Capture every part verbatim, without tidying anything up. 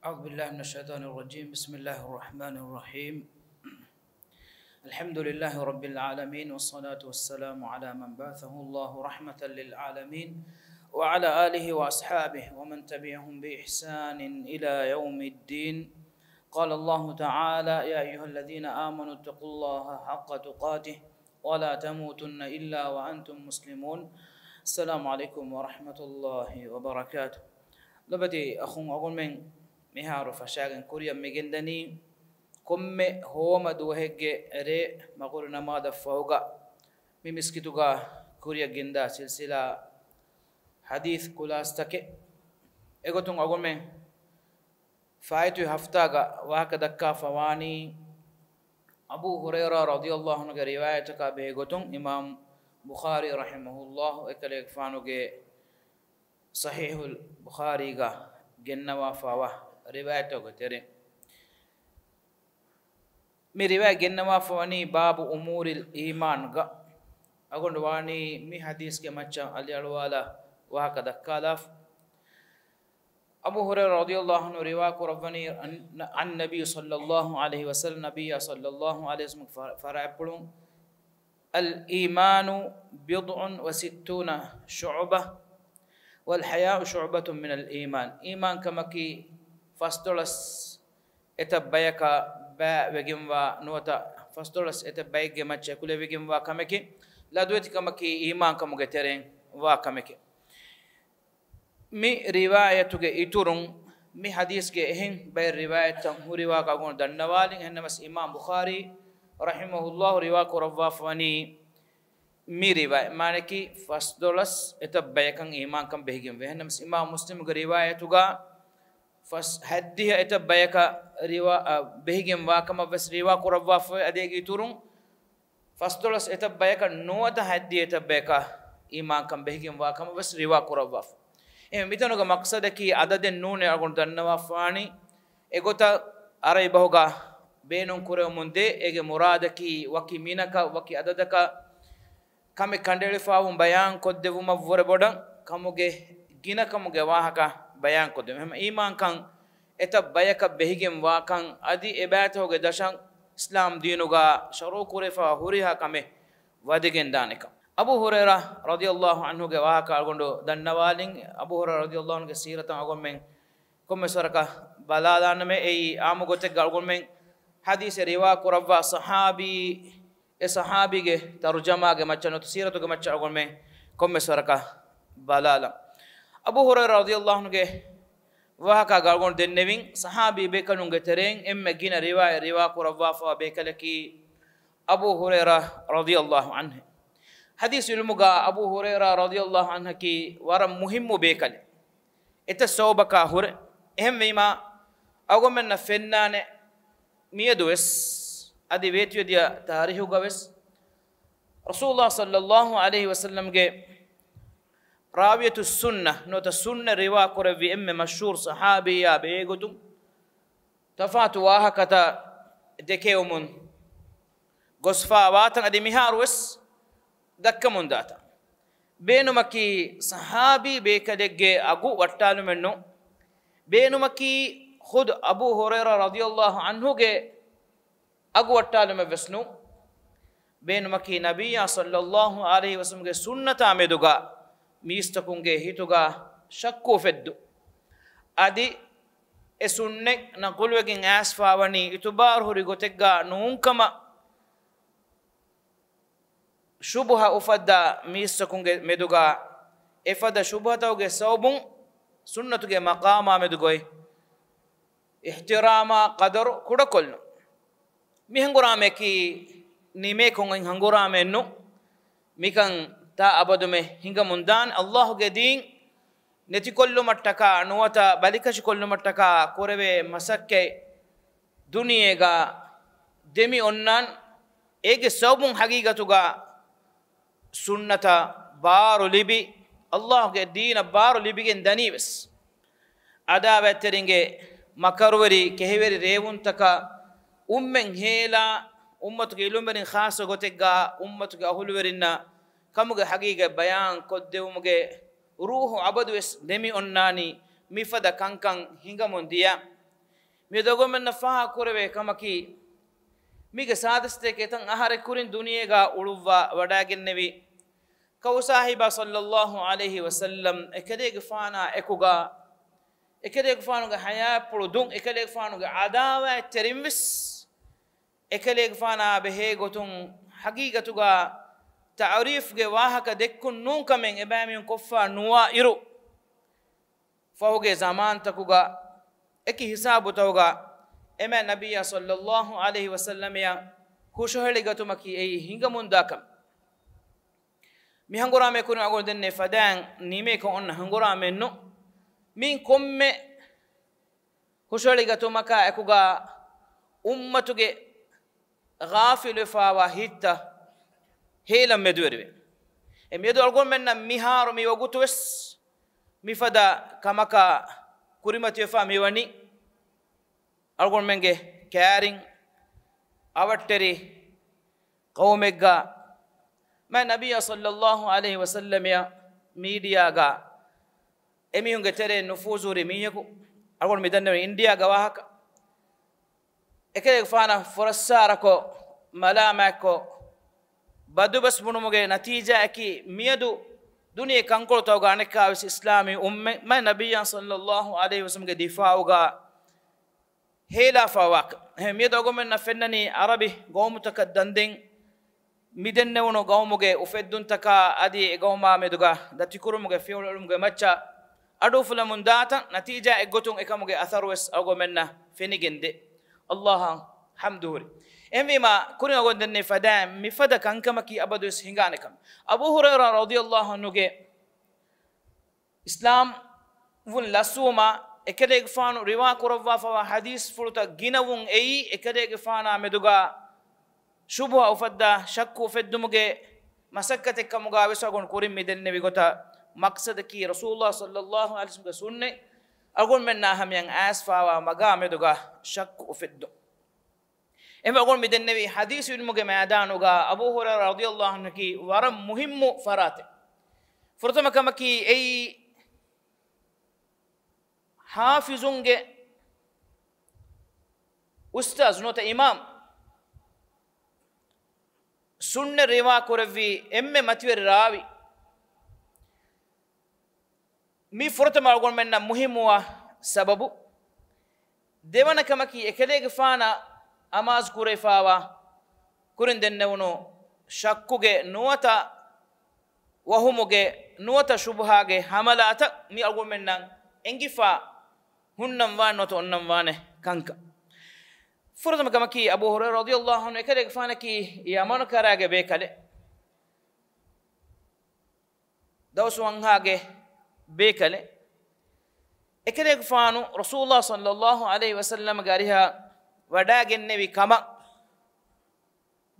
أعوذ بالله من الشيطان الرجيم. بسم الله الرحمن الرحيم. الحمد لله رب العالمين، والصلاة والسلام على من بعثه الله رحمة للعالمين، وعلى آله وأصحابه ومن تبعهم بإحسان إلى يوم الدين. قال الله تعالى: يا أيها الذين آمنوا اتقوا الله حق تقاته ولا تموتن إلا وأنتم مسلمون. السلام عليكم ورحمة الله وبركاته. ލޮބުވެތި އަޚުން އަޅުގަނޑުމެން މިހާރު ފަށާގެން ކުރިއަށް މިގެންދަނީ، ކޮންމެ ހޯމަ ދުވަހެއްގެ ރޭ މަޣުރިބް ނަމާދަށް ފަހުގަ މި މިސްކިތުގަ ކުރިއަށް ގެންދާ ސިލްސިލާ ޙަދީޘް ކުލާސްތަކެއް. އެގޮތުން އަޅުގަނޑުމެން ފާއިތުވި ހަފްތާގަ ވާހަކަ ދައްކާފަ ވާނީ، އަބޫ ހުރައިރާ ރަޟިޔަﷲ ޢަންހުގެ ރިވާޔަތަކާ ބެހޭގޮތުން، އިމާމް ބުޚާރީ ރަޙިމަހުﷲ އެކަލޭގެފާނުގެ ޞަޙީޙުލް ބުޚާރީގަ ގެންނަވާފައިވާ ރިވާޔަތުގެ ތެރެއިން، މި ރިވާޔަތް ގެންނަވާފަ ވަނީ ބާބު އުމޫރިލް އީމާންގަ. އަޅުގަނޑު ވާނީ މި ޙަދީޘްގެ މައްޗަށް އަލިއަޅުވާލާ ވާހަކަ ދައްކާލާފަ. އަބޫ ހުރައިރާ ރަޟިޔަﷲ ޢަންހު ރިވާ ކުރައްވަނީ، عن، عن النبي صلى الله عليه وسلم، ނަބިއްޔާ ޞައްލަﷲ ޢަލައިހި ވަސައްލަމްގެ ފަ-، ފަރާތްޕުޅުން، الإيمان بضع وستون شعبة والحياء شعبة من الإيمان. އީމާންކަމަކީ ފަސްދޮޅަސް އެތައް ބަޔަކަށް ބައިވެގެންވާ ނުވަތަ ފަސްދޮޅަސް އެތައް ބައެއްގެ މައްޗަށް އެކުލެވިގެންވާ ކަމެކޭ. ލަދުވެތިކަމަކީ އީމާންކަމުގެ ތެރެއިން ވާ ކަމެކޭ. މި ރިވާޔަތުގެ އިތުރުން މި ޙަދީޘްގެ އެހެން ބައެއް ރިވާޔަތްތައް ހުރިވާކަށް އަޅުގަނޑު ދަންނަވާލިން. އެހެންނަމަވެސް އިމާމް ބުޚާރީ ރަޙިމަހުﷲ ރިވާ ކުރައްވާފަ ވަނީ މި ރިވާޔަތް، މާނައަކީ ފަސްދޮޅަސް އެތައް ބަޔަކަށް އީމާންކަން ބެހިގެންވޭ. އެހެންނަމަވެސް އިމާމް މުސްލިމުގެ ރިވާޔަތުގަ ފަސް ހަތްދިހަ އެތައް ބަޔަކަށް ރިވާ-، އަ، ބެހިގެންވާ ކަމަށް ވެސް ރިވާ ކުރައްވާފައި، އަދި އޭގެ އިތުރުން ފަސްދޮޅަސް އެތައް ބަޔަކަށް ނުވަތަ ހަތްދިހަ އެތައް ބަޔަކަށް އީމާންކަން ބެހިގެންވާ ކަމަށް ވެސް ރިވާ ކުރައްވާފަ. އެހެން މިތަނުގެ މަޤްޞަދަކީ ޢަދަދެއް ނޫނޭ އަޅުގަނޑު ދަންނަވާފާނީ. އެގޮތަށް ޢަރަބި ބަހުގަ ބޭނުން ކުރެވެމުން ދޭ، އޭގެ މުރާދަކީ ވަކި މިނަކަށް ވަކި ޢަދަދަކަށް ކަމެއް ކަނޑައެޅިފައިވުން ބަޔާން ކޮށްދެއްވުމަށްވުރެ ބޮޑަށް ކަމުގެ ގިނަކަމުގެ ވާހަކަ ބަޔާން ކޮށްދެއްވުން. އެހެން އީމާންކަން އެތައް ބަޔަކަށް ބެހިގެން ވާކަން އަދި އެބައިތަކުގެ ދަށަށް އިސްލާމް ދީނުގަ ޝަރުޢު ކުރެވިފައިވާ ހުރިހާ ކަމެއް ވަދެގެން ދާނެކަން. އަބޫ ހުރައިރާ ރަޟިޔަﷲ ޢަންހުގެ ވާހަކަ އަޅުގަނޑު ދަންނަވާލިން. އަބޫ ހުރައިރާ ރަޟިޔަﷲ ޢަންހުގެ ސީރަތަށް އަޅުގަނޑުމެން ކޮންމެސް ވަރަކަށް ބަލާލާނަމޭ. އެއީ އާއްމު ގޮތެއްގަ އަޅުގަނޑުމެން ޙަދީޘެއް ރިވާ ކުރައްވާ ޞަޙާބީ، އެ ޞަޙާބީގެ ތަރުޖަމާގެ މައްޗަށް ނުވަތަ ސީރަތުގެ މައްޗަށް އަޅުގަނޑުމެން ކޮންމެސް ވަރަކަށް ބަލާލަން. އަބޫ ހުރައިރާ ރަޟިޔަﷲ ޢަންހުގެ ވާހަކަ އަޅުގަނޑު ދެންނެވިން. ޞަޙާބީ ބޭކަލުންގެ ތެރެއިން އެންމެ ގިނަ ރިވާޔަތް ރިވާ ކުރައްވާފައިވާ ބޭކަލަކީ އަބޫ ހުރައިރާ ރަޟިޔަﷲ ޢަންހު. ޙަދީޘް ޢިލްމުގަ އަބޫ ހުރައިރާ ރަޟިޔަﷲ ޢަންހަކީ ވަރަށް މުހިއްމު ބޭކަލެއް. އެތައް ސަބަބަކާ ހުރެ. އެހެންވީމާ، އަޅުގަނޑުމެންނަށް ފެންނާނެ މިއަދުވެސް އަދި ވޭތުވެދިޔަ ތާރީޚުގަވެސް، ރަސޫލުﷲ ޞައްލަﷲ ޢަލައިހި ވަސައްލަމްގެ ރާވިޔަތު ސުންނަ ނުވަތަ ސުންނަ ރިވާ ކުރެއްވި އެންމެ މަޝްހޫރު ޞަޙާބީއާ ބެހޭގޮތުން، ތަފާތު ވާހަކަތައް ދެކެވެމުން ގޮސްފައިވާތަން އަދި މިހާރުވެސް ދައްކަމުންދާތަން. ބޭނުމަކީ ޞަޙާބީ ބޭކަލެއްގެ އަގު ވައްޓާލުމެއް ނޫން. ބޭނުމަކީ ޚުދު އަބޫ ހުރައިރާ ރަޟިޔަﷲ ޢަންހުގެ އަގު ވައްޓާލުމެއް ވެސް ނޫން. ބޭނުމަކީ ނަބިއްޔާ ޞައްލަﷲ ޢަލައިހި ވަސައްލަމްގެ ސުންނަތާ މެދުގަ މީސްތަކުންގެ ހިތުގަ ޝައްކު އުފެއްދު. އަދި އެ ސުންނަތް ނަޤުލުވެގެން އައިސްފައިވަނީ އިތުބާރު ހުރި ގޮތެއްގަ ނޫންކަމަށް ޝުބުހަ އުފައްދާ މީސްތަކުންގެ މެދުގަ އެފަދަ ޝުބުހަތަކުގެ ސަބަބުން ސުންނަތުގެ މަޤާމާ މެދުގައި އިޙްތިރާމާ ޤަދަރު ކުޑަކޮށްލުން. މި ހަނގުރާމަޔަކީ ނިމޭކޮށް އޮތް ހަނގުރާމައެއް ނޫން. މިކަން ތާ އަބަދުމެ ހިނގަމުންދާނެ. ﷲ ގެ ދީން ނެތިކޮށްލުމަށްޓަކާ ނުވަތަ ބަލިކަށިކޮށްލުމަށްޓަކާ ކުރެވޭ މަސައްކަތް ދުނިޔޭގަ ދެމި އޮންނާން. އޭގެ ސަބަބުން ހަގީގަތުގަ ސުންނަތަށް ބާރު ލިބި، ﷲ ގެ ދީނަށް ބާރު ލިބިގެން ދަނީވެސް، އަދާވަތްތެރިންގެ މަކަރުވެރި ކެހިވެރި ރޭވުންތަކަށް އުއްމެން ހޭލާ، އުއްމަތުގެ އިލުމްވެރިން ޚާއްޞަ ގޮތެއްގަ އުއްމަތުގެ އަހުލުވެރިންނަށް ކަމުގެ ހަގީގަތް ބަޔާން ކޮށްދެވުމުގެ ރޫޙު އަބަދުވެސް ދެމި އޮންނާނީ މިފަދަ ކަންކަން ހިނގަމުން ދިޔަ. މިއަދު އަޅުގަނޑުމެންނަށް ފާހަގަކުރެވޭ ކަމަކީ، މީގެ ސާދަސްތަކެއް އެތަން އަހަރެއް ކުރިން ދުނިޔޭގަ އުޅުއްވާ ވަޑައިގެންނެވި ކައު ސާހިބާ ޞައްލައްލާހު ޢަލައިހި ވަސައްލަމް އެކަލޭގެފާނާ އެކުގަ، އެކަލޭގެފާނުގެ ޙަޔާތްޕުޅު ދުށް، އެކަލޭގެފާނުގެ ޢަދާވާތްތެރިން ވެސް އެކަލޭގެފާނާ ބެހޭ ގޮތުން ޙަޤީޤަތުގަ ތަޢުރީފްގެ ވާހަކަ ދެއްކުން ނޫން ކަމެއް އެބައިމީހުން ކޮށްފަ ނުވާ އިރު، ފަހުގެ ޒަމާންތަކުގަ އެކި ހިސާބުތަކުގަ އެމާތް ނަބިއްޔާ ޞައްލައްލާހު ޢަލައިހި ވަސައްލަމަޔަށް ހުށަހެޅިގަތުމަކީ އެއީ ހިނގަމުންދާ ކަމެއް. މި ހަނގުރާމަ ކުރިން އަޅުގަނޑު ދެންނެވި ފަދައިން ނިމޭކަށް އޮންނަ ހަނގުރާމައެއް ނޫން. މިއިން ކޮންމެ ހުށަހެޅިގަތުމަކާ އެކުގަ އުއްމަތުގެ ޣާފިލުވެފާވާ ހިތްތައް ހޭލަން މެދުވެރިވޭ. އެ މިއަދު އަޅުގަނޑުމެންނަށް މިހާރު މި ވަގުތު ވެސް މިފަދަ ކަމަކާ ކުރިމަތިވެފާ މިވަނީ، އަޅުގަނޑުމެންގެ ކައިރިން އަވަށްޓެރި ޤައުމެއްގަ މާތް ނަބިއްޔާ ޞައްލައްލާހު ޢަލައިހި ވަސައްލަމަޔަށް މީޑިއާގަ އެމީހުންގެ ތެރެއިން ނުފޫޒު ހުރި މީހަކު، އަޅުގަނޑު މި ދަންނަވަނީ އިންޑިއާގެ ވާހަކަ. އެކަލޭގެފާނަށް ފުރައްސާރަކޮށް، މަލާމާތްކޮށް، ބަދުބަސް ބުނުމުގެ ނަތީޖާއަކީ، މިއަދު ދުނިޔެ ކަންކޮޅުތަކުގަ އަނެއްކާވެސް އިސްލާމީ އުއްމަތް މާތް ނަބިއްޔާ ޞައްލައްލާހު ޢަލައިހި ވަސައްލަމްގެ ދިފާޢުގަ ހޭލާފައިވާކަން. އެހެން މިއަދު އަޅުގަނޑުމެންނަށް ފެންނަނީ އަރަބި ގައުމުތަކަށް ދަންދެން މިދެންނެވުނު ގައުމުގެ އުފެއްދުންތަކާ އަދި އެ ގައުމާ މެދުގަ ދަތިކުރުމުގެ ފިޔަވަޅު އެޅުމުގެ މައްޗަށް އަޑުއުފުލަމުން ދާތަން، ނަތީޖާ އެއްގޮތުން އެކަމުގެ އަސަރުވެސް އަޅުގަނޑުމެންނަށް ފެނިގެންދޭ. އައްލާހަށް ޙަމްދު ހުރި. އެހެންވީމާ، ކުރިން އަޅުގަނޑު ދެންނެވި ފަދައިން މިފަދަ ކަންކަމަކީ އަބަދުވެސް ހިނގާނެ ކަމެއް. އަބޫ ހުރައިރާ ރަޟިޔައްލާހު ޢަންހުގެ އިސްލާމްވުން ލަސްވުމަށް އެކަލޭގެފާނު ރިވާ ކުރައްވާފައިވާ ޙަދީޘްފުޅުތައް ގިނަވުން އެއީ، އެކަލޭގެފާނާ މެދުގަ ޝުބުހަ އުފައްދާ، ޝައްކު އުފެއްދުމުގެ މަސައްކަތެއް ކަމުގަ ވެސް އަޅުގަނޑު ކުރިން މި ދެންނެވި ގޮތަށް، މަޤްޞަދަކީ ރަސޫލުﷲ ޞައްލައްލާހު ޢަލައިހި ވަސައްލަމްގެ ސުންނަތް އަޅުގަނޑުމެންނާ ހަމަޔަށް އައިސްފައިވާ މަގާމެދުގަ ޝައްކު އުފެއްދުން. އެހެންވެ އަޅުގަނޑު މި ދެންނެވި ޙަދީޘް ޢިލްމުގެ މައިދާނުގަ އަބޫ ހުރައިރާ ރަޟިޔައްލާހު ޢަންހުއަކީ ވަރަށް މުހިއްމު ފަރާތެއް. ފުރަތަމަ ކަމަކީ އެއީ ޙާފިޒުންގެ އުސްތާޛު ނުވަތަ އިމާމް، ސުންނަތް ރިވާ ކުރެއްވި އެންމެ މަތިވެރި ރާވީ. މީ ފުރަތަމަ އަޅުގަނޑުމެންނަށް މުހިއްމުވާ ސަބަބު. ދެވަނަ ކަމަކީ، އެކަލޭގެފާނަށް އަމާޒު ކުރެވިފާވާ ކުރިން ދެންނެވުނު ޝައްކުގެ ނުވަތަ ވަހުމުގެ ނުވަތަ ޝުބުހާގެ ހަމަލާތައް މި އަޅުގަނޑުމެންނަށް އެނގިފާ ހުންނަންވާނެ ނުވަތަ އޮންނަންވާނެ ކަންކަން. ފުރަތަމަ ކަމަކީ، އަބޫ ހުރައިރާ ރަޟިޔައްލާހު ޢަންހު އެކަލޭގެފާނަކީ ޔަމަނު ކަރާގެ ބޭކަލެއް. ދައުސު ވަންހާގެ ބޭކަލެއް. އެކަލޭގެފާނު ރަސޫލުﷲ ޞައްލައްލާހު ޢަލައިހި ވަސައްލަމްގެ އަރިހަށް ވަޑައިގެންނެވި ކަމަށް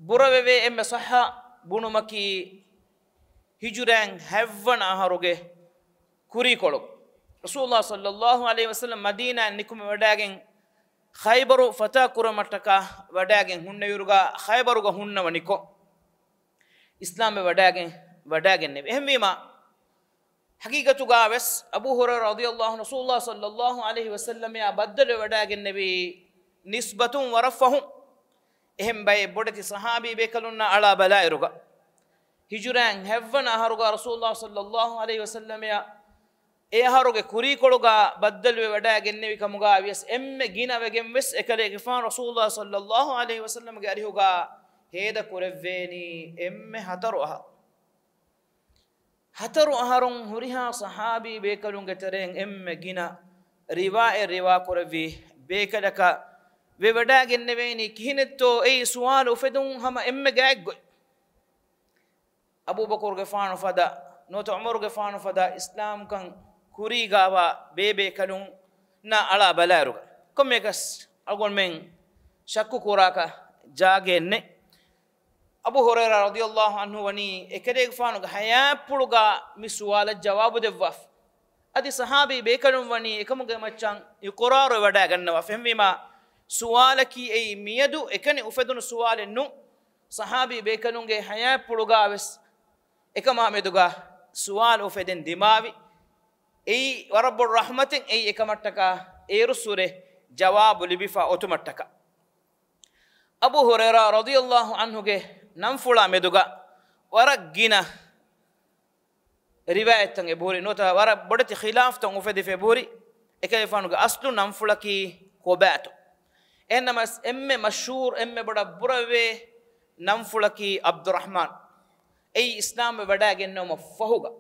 ބުރަވެވޭ އެންމެ ޞައްޙަ ބުނުމަކީ، ހިޖުރައިން ހަތްވަނަ އަހަރުގެ ކުރީކޮޅު، ރަސޫލުﷲ ޞައްލައްލާހު ޢަލައިހި ވަސައްލަމް މަދީނާއިން ނިކުމެވަޑައިގެން، ޚައިބަރު ފަތާ ކުރުމަށްޓަކާ ވަޑައިގެން ހުންނެވިއިރުގަ، ޚައިބަރުގަ ހުންނަވަނިކޮށް، އިސްލާމްވެ ވަޑައިގެން، ވަޑައިގެންނެވި. އެހެންވީމާ، ޙަޤީޤަތުގަ ވެސް އަބޫ ހުރައިރާ ރަޟިޔައްލާހު ޢަންހު ރަސޫލުﷲ ޞައްލައްލާހު ޢަލައިހި ވަސައްލަމައާ ބައްދަލުވެވަޑައިގެންނެވީ ނިސްބަތުން ވަރަށް ފަހުން. އެހެން ބައެއް ބޮޑެތި ޞަޙާބީ ބޭކަލުންނާ އަޅާ ބަލާއިރުގަ، ހިޖުރައިން ހަތްވަނަ އަހަރުގަ ރަސޫލުﷲ ޞައްލައްލާހު ޢަލައިހި ވަސައްލަމައާ އެ އަހަރުގެ ކުރީކޮޅުގަ ބައްދަލުވެވަޑައިގެންނެވި ކަމުގަ ވިޔަސް، އެންމެ ގިނަވެގެން ވެސް އެކަލޭގެފާނު ރަސޫލުﷲ ޞައްލައްލާހު ޢަލައިހި ވަސައްލަމްގެ އަރިހުގަ ހޭދަ ކުރެއްވޭނީ އެންމެ ހަތަރު އަހަރު. ހަތަރު އަހަރުން ހުރިހާ ޞަޙާބީ ބޭކަލުންގެ ތެރެއިން އެންމެ ގިނަ ރިވާޔަތް ރިވާކުރެއްވި ބޭކަލަކަށް ވެވަޑައިގެންނެވޭނީ ކިހިނެއްތޯ އެއީ ސުވާލު އުފެދުން ހަމަ އެންމެ ގާތްގޮތް. އަބޫބަކުރުގެފާނު ފަދަ ނުވަތަ ޢުމަރުގެފާނު ފަދަ އިސްލާމްކަން ކުރީގާވާ ބޭބޭކަލުންނާ އަޅާ ބަލާއިރުގަ، ކޮންމެއަކަސް އަޅުގަނޑުމެން ޝައްކު ކުރާކަށް ޖާގައެއް ނެތް. އަބޫ ހުރައިރާ ރަޟިޔައްލާހު ޢަންހު ވަނީ އެކަލޭގެފާނުގެ ޙަޔާތްޕުޅުގަ މި ސުވާލަށް ޖަވާބު ދެއްވާފަ. އަދި ޞަޙާބީ ބޭކަލުން ވަނީ އެކަމުގެ މައްޗަށް އިޤުރާރުވެވަޑައިގަންނަވާފަ. އެހެންވީމާ، ސުވާލަކީ އެއީ މިއަދު އެކަނި އުފެދުނު ސުވާލެއް ނޫން. ޞަޙާބީ ބޭކަލުންގެ ޙަޔާތްޕުޅުގަ ވެސް އެކަމާ މެދުގަ ސުވާލު އުފެދެން ދިމާވި. އެއީ ވަރަށް ބޮޑު ރަޙްމަތެއް. އެއީ އެކަމަށްޓަކާ އޭރުއްސުރެ ޖަވާބު ލިބިފަ އޮތުމަށްޓަކާ. އަބޫ ހުރައިރާ ރަޟިޔަﷲ ޢަންހުގެ ނަންފުޅާ މެދުގަ ވަރަށް ގިނަ ރިވާޔަތްތައް އެބަހުރި ނުވަތަ ވަރަށް ބޮޑެތި ޚިލާފްތައް އުފެދިފަ އެބަހުރި. އެކަލޭގެފާނުގެ އަސްލު ނަންފުޅަކީ ކޮބާތޯ؟ އެހެންނަމަސް އެންމެ މަޝްހޫރު، އެންމެ ބޮޑަށް ބުރަވޭ ނަންފުޅަކީ ޢަބްދުއްރަޙްމާން. އެއީ އިސްލާމްވެ ވަޑައިގެންނެވުމަށް ފަހުގަ.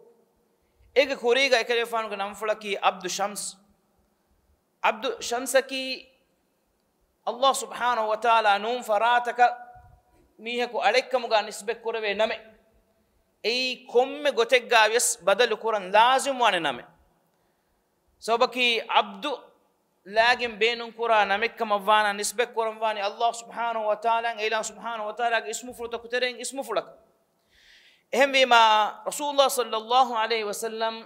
އޭގެ ކުރީގަ އެކަލޭގެފާނުގެ ނަންފުޅަކީ ޢަބްދު ޝަމްސް. ޢަބްދު ޝަމްސަކީ ﷲ ސުބްޙާނަހޫ ވަތަޢާލާ ނޫން ފަރާތަކަށް މީހަކު އަޅެއްކަމުގަ ނިސްބަތްކުރެވޭ ނަމެއް. އެއީ ކޮންމެ ގޮތެއްގަ ވިޔަސް ބަދަލު ކުރަން ލާޒިމްވާނެ ނަމެއް. ސަބަބަކީ ޢަބްދު ލާގެން ބޭނުންކުރާ ނަމެއްކަމަށްވާނަން ނިސްބަތްކުރަންވާނީ ﷲ ސުބްޙާނަހޫ ވަތަޢާލާ، އެއިލާހު ސުބްޙާނަހޫ ވަތަޢާލާގެ އިސްމުފުޅުތަކު ތެރެއިން އިސްމުފުޅަކަށް. އެހެންވީމާ، ރަސޫލުﷲ ޞައްލަﷲ ޢަލައިހި ވަސައްލަމް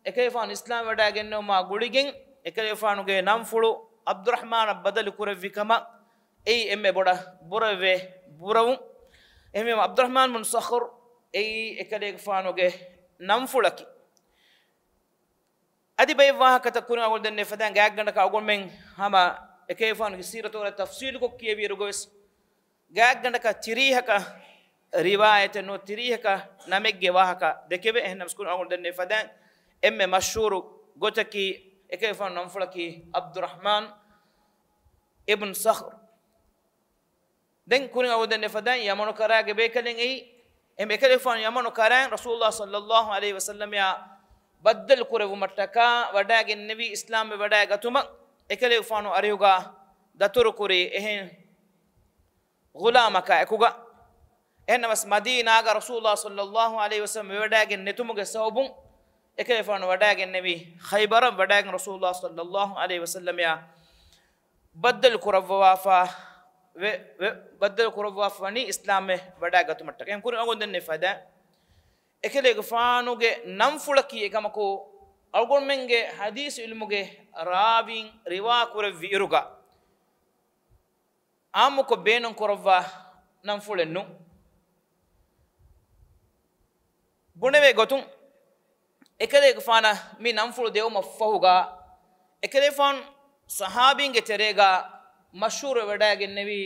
އެކަލޭގެފާނު އިސްލާމް ވަޑައިގެންނެވުމާ ގުޅިގެން، އެކަލޭގެފާނުގެ ނަންފުޅު ޢަބްދުއްރަޙްމާނަށް ބަދަލު ކުރެއްވި ކަމަށް އެއީ އެންމެ ބޮޑަށް ބުރަވެ ބުރަވުން. އެހެންވީމާ، ޢަބްދުއްރަޙްމާން ބުން ޞަޚްރު އެއީ އެކަލޭގެފާނުގެ ނަންފުޅަކީ. އަދި ބައެއް ވާހަކަތައް ކުރިން އަޅުގަނޑު ދެންނެވި ފަދައިން ގާތްގަނޑަކަށް އަޅުގަނޑުމެން ހަމަ އެކަލޭގެފާނުގެ ސީރަތު ވަރަށް ތަފްޞީލުކޮށް ކިޔެވިއިރުގަވެސް ގާތްގަނޑަކަށް ތިރީހަކަށް ރިވާޔަތެއް ނުވަތަ ތިރީހަކަށް ނަމެއްގެ ވާހަކަ ދެކެވޭ. އެހެންނަމަސް ކުރިން އަޅުގަނޑު ދެންނެވި ފަދައިން އެންމެ މަޝްހޫރު ގޮތަކީ އެކަލޭގެފާނު ނަންފުޅަކީ ޢަބްދުއްރަޙްމާން އިބްނު ޞަޚްރު. ދެން ކުރިން އަޅުގަނޑު ދެންނެވި ފަދައިން ޔަމަނު ކަރާގެ ބޭކަލެއް އެއީ. އެހެން އެކަލޭގެފާނު ޔަމަނު ކަރާއިން ރަސޫލުﷲ ޞައްލަﷲ ޢަލައިހި ވަސައްލަމައާ ބައްދަލު ކުރެއްވުމަށްޓަކާ ވަޑައިގެންނެވި އިސްލާމްވެ ވަޑައިގަތުމަށް އެކަލޭގެފާނު އަރިހުގަ ދަތުރުކުރި އެހެން ޣުލާމަކާ އެކުގަ. އެހެންނަމަސް މަދީނާގަ ރަސޫލުﷲ ޞައްލަﷲ ޢަލައިހި ވަސައްލަމަ ވެވަޑައިގެން ނެތުމުގެ ސަބަބުން އެކަލޭގެފާނު ވަޑައިގެންނެވީ ޚައިބަރަށް. ވަޑައިގެން ރަސޫލުﷲ ޞައްލަﷲ ޢަލައިހި ވަސައްލަމައާ ބައްދަލު ކުރައްވަވާފަ ވެ، ވެ، ބައްދަލު ކުރައްވާފަ ވަނީ އިސްލާމްވެ ވަޑައިގަތުމަށްޓަކައި. އެހެން ކުރިން އަޅުގަނޑު ދެންނެވި ފަދައިން އެކަލޭގެފާނުގެ ނަންފުޅަކީ އެކަމަކު އަޅުގަނޑުމެންގެ ޙަދީޘް ޢިލްމުގެ ރާވީން ރިވާ ކުރެއްވި އިރުގަ ޢާއްމުކޮށް ބޭނުން ކުރައްވާ ނަންފުޅެއް ނޫން. ބުނެވޭ ގޮތުން، އެކަލޭގެފާނަށް މި ނަންފުޅު ދެވުމަށް ފަހުގަ، އެކަލޭގެފާނު ޞަޙާބީންގެ ތެރޭގަ މަޝްހޫރުވެވަޑައިގެންނެވީ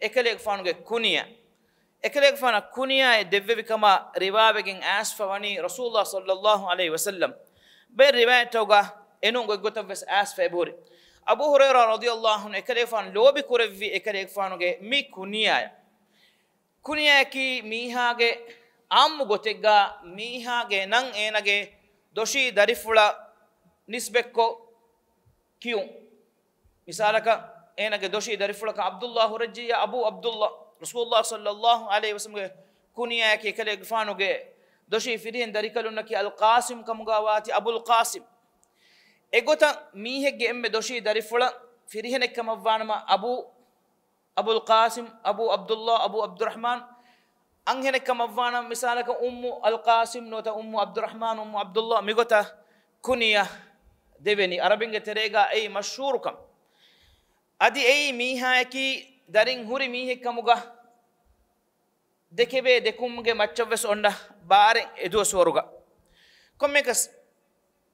އެކަލޭގެފާނުގެ ކުނިޔަ. އެކަލޭގެފާނަށް ކުނިޔާއެއް ދެއްވެވި ކަމަށް ރިވާވެގެން އައިސްފަ ވަނީ ރަސޫލުﷲ ޞައްލަﷲ ޢަލައިހި ވަސައްލަމް. ބައެއް ރިވާޔަތްތަކުގަ އެނޫން ގޮތްގޮތަށްވެސް އައިސްފަ އެބަހުރި. އަބޫ ހުރައިރާ ރަޟިޔަﷲ ޢަންހު އެކަލޭގެފާނު ލޯބި ކުރެއްވި އެކަލޭގެފާނުގެ މި ކުނިޔާއަށް. ކުނިޔާއަކީ މީހާގެ އާއްމު ގޮތެއްގަ މީހާގެ ނަން އޭނަގެ ދޮށީ ދަރިފުޅަށް ނިސްބަތްކޮށް ކިޔުން. މިސާލަކަށް، އޭނަގެ ދޮށީ ދަރިފުޅަކަށް ޢަބްދުﷲ ހުރެއްޖެއްޔާ އަބޫ ޢަބްދުﷲ. ރަސޫލުﷲ ޞައްލަﷲ ޢަލައިހި ވަސައްލަމްގެ ކުނިޔާއަކީ އެކަލޭގެފާނުގެ ދޮށީ ފިރިހެން ދަރިކަލުންނަކީ އަލްޤާސިމް ކަމުގަ ވާތީ އަބުލް ޤާސިމް. އެގޮތަށް މީހެއްގެ އެންމެ ދޮށީ ދަރިފުޅަށް ފިރިހެނެއްކަމަށްވާނަމަ އަބޫ އަބުލް ޤާސިމް، އަބޫ ޢަބްދުﷲ، އަބޫ ޢަބްދުއްރަޙްމާން. އަންހެނެއްކަމަށްވާނަމަ މިސާލަކަށް އުއްމު އަލްޤާސިމް ނުވަތަ އުއްމު ޢަބްދުއްރަޙްމާން، އުއްމު ޢަބްދުﷲ، މިގޮތަށް ކުނިޔަ ދެވެނީ. ޢަރަބިންގެ ތެރޭގަ އެއީ މަޝްހޫރުކަން. އަދި އެއީ މީހާއަކީ ދަރިން ހުރި މީހެއްކަމުގަ ދެކެވޭ ދެކުމުގެ މައްޗަށްވެސް އޮންނަ ބާރެއް އެދުވަސްވަރުގަ. ކޮންމެއަކަސް،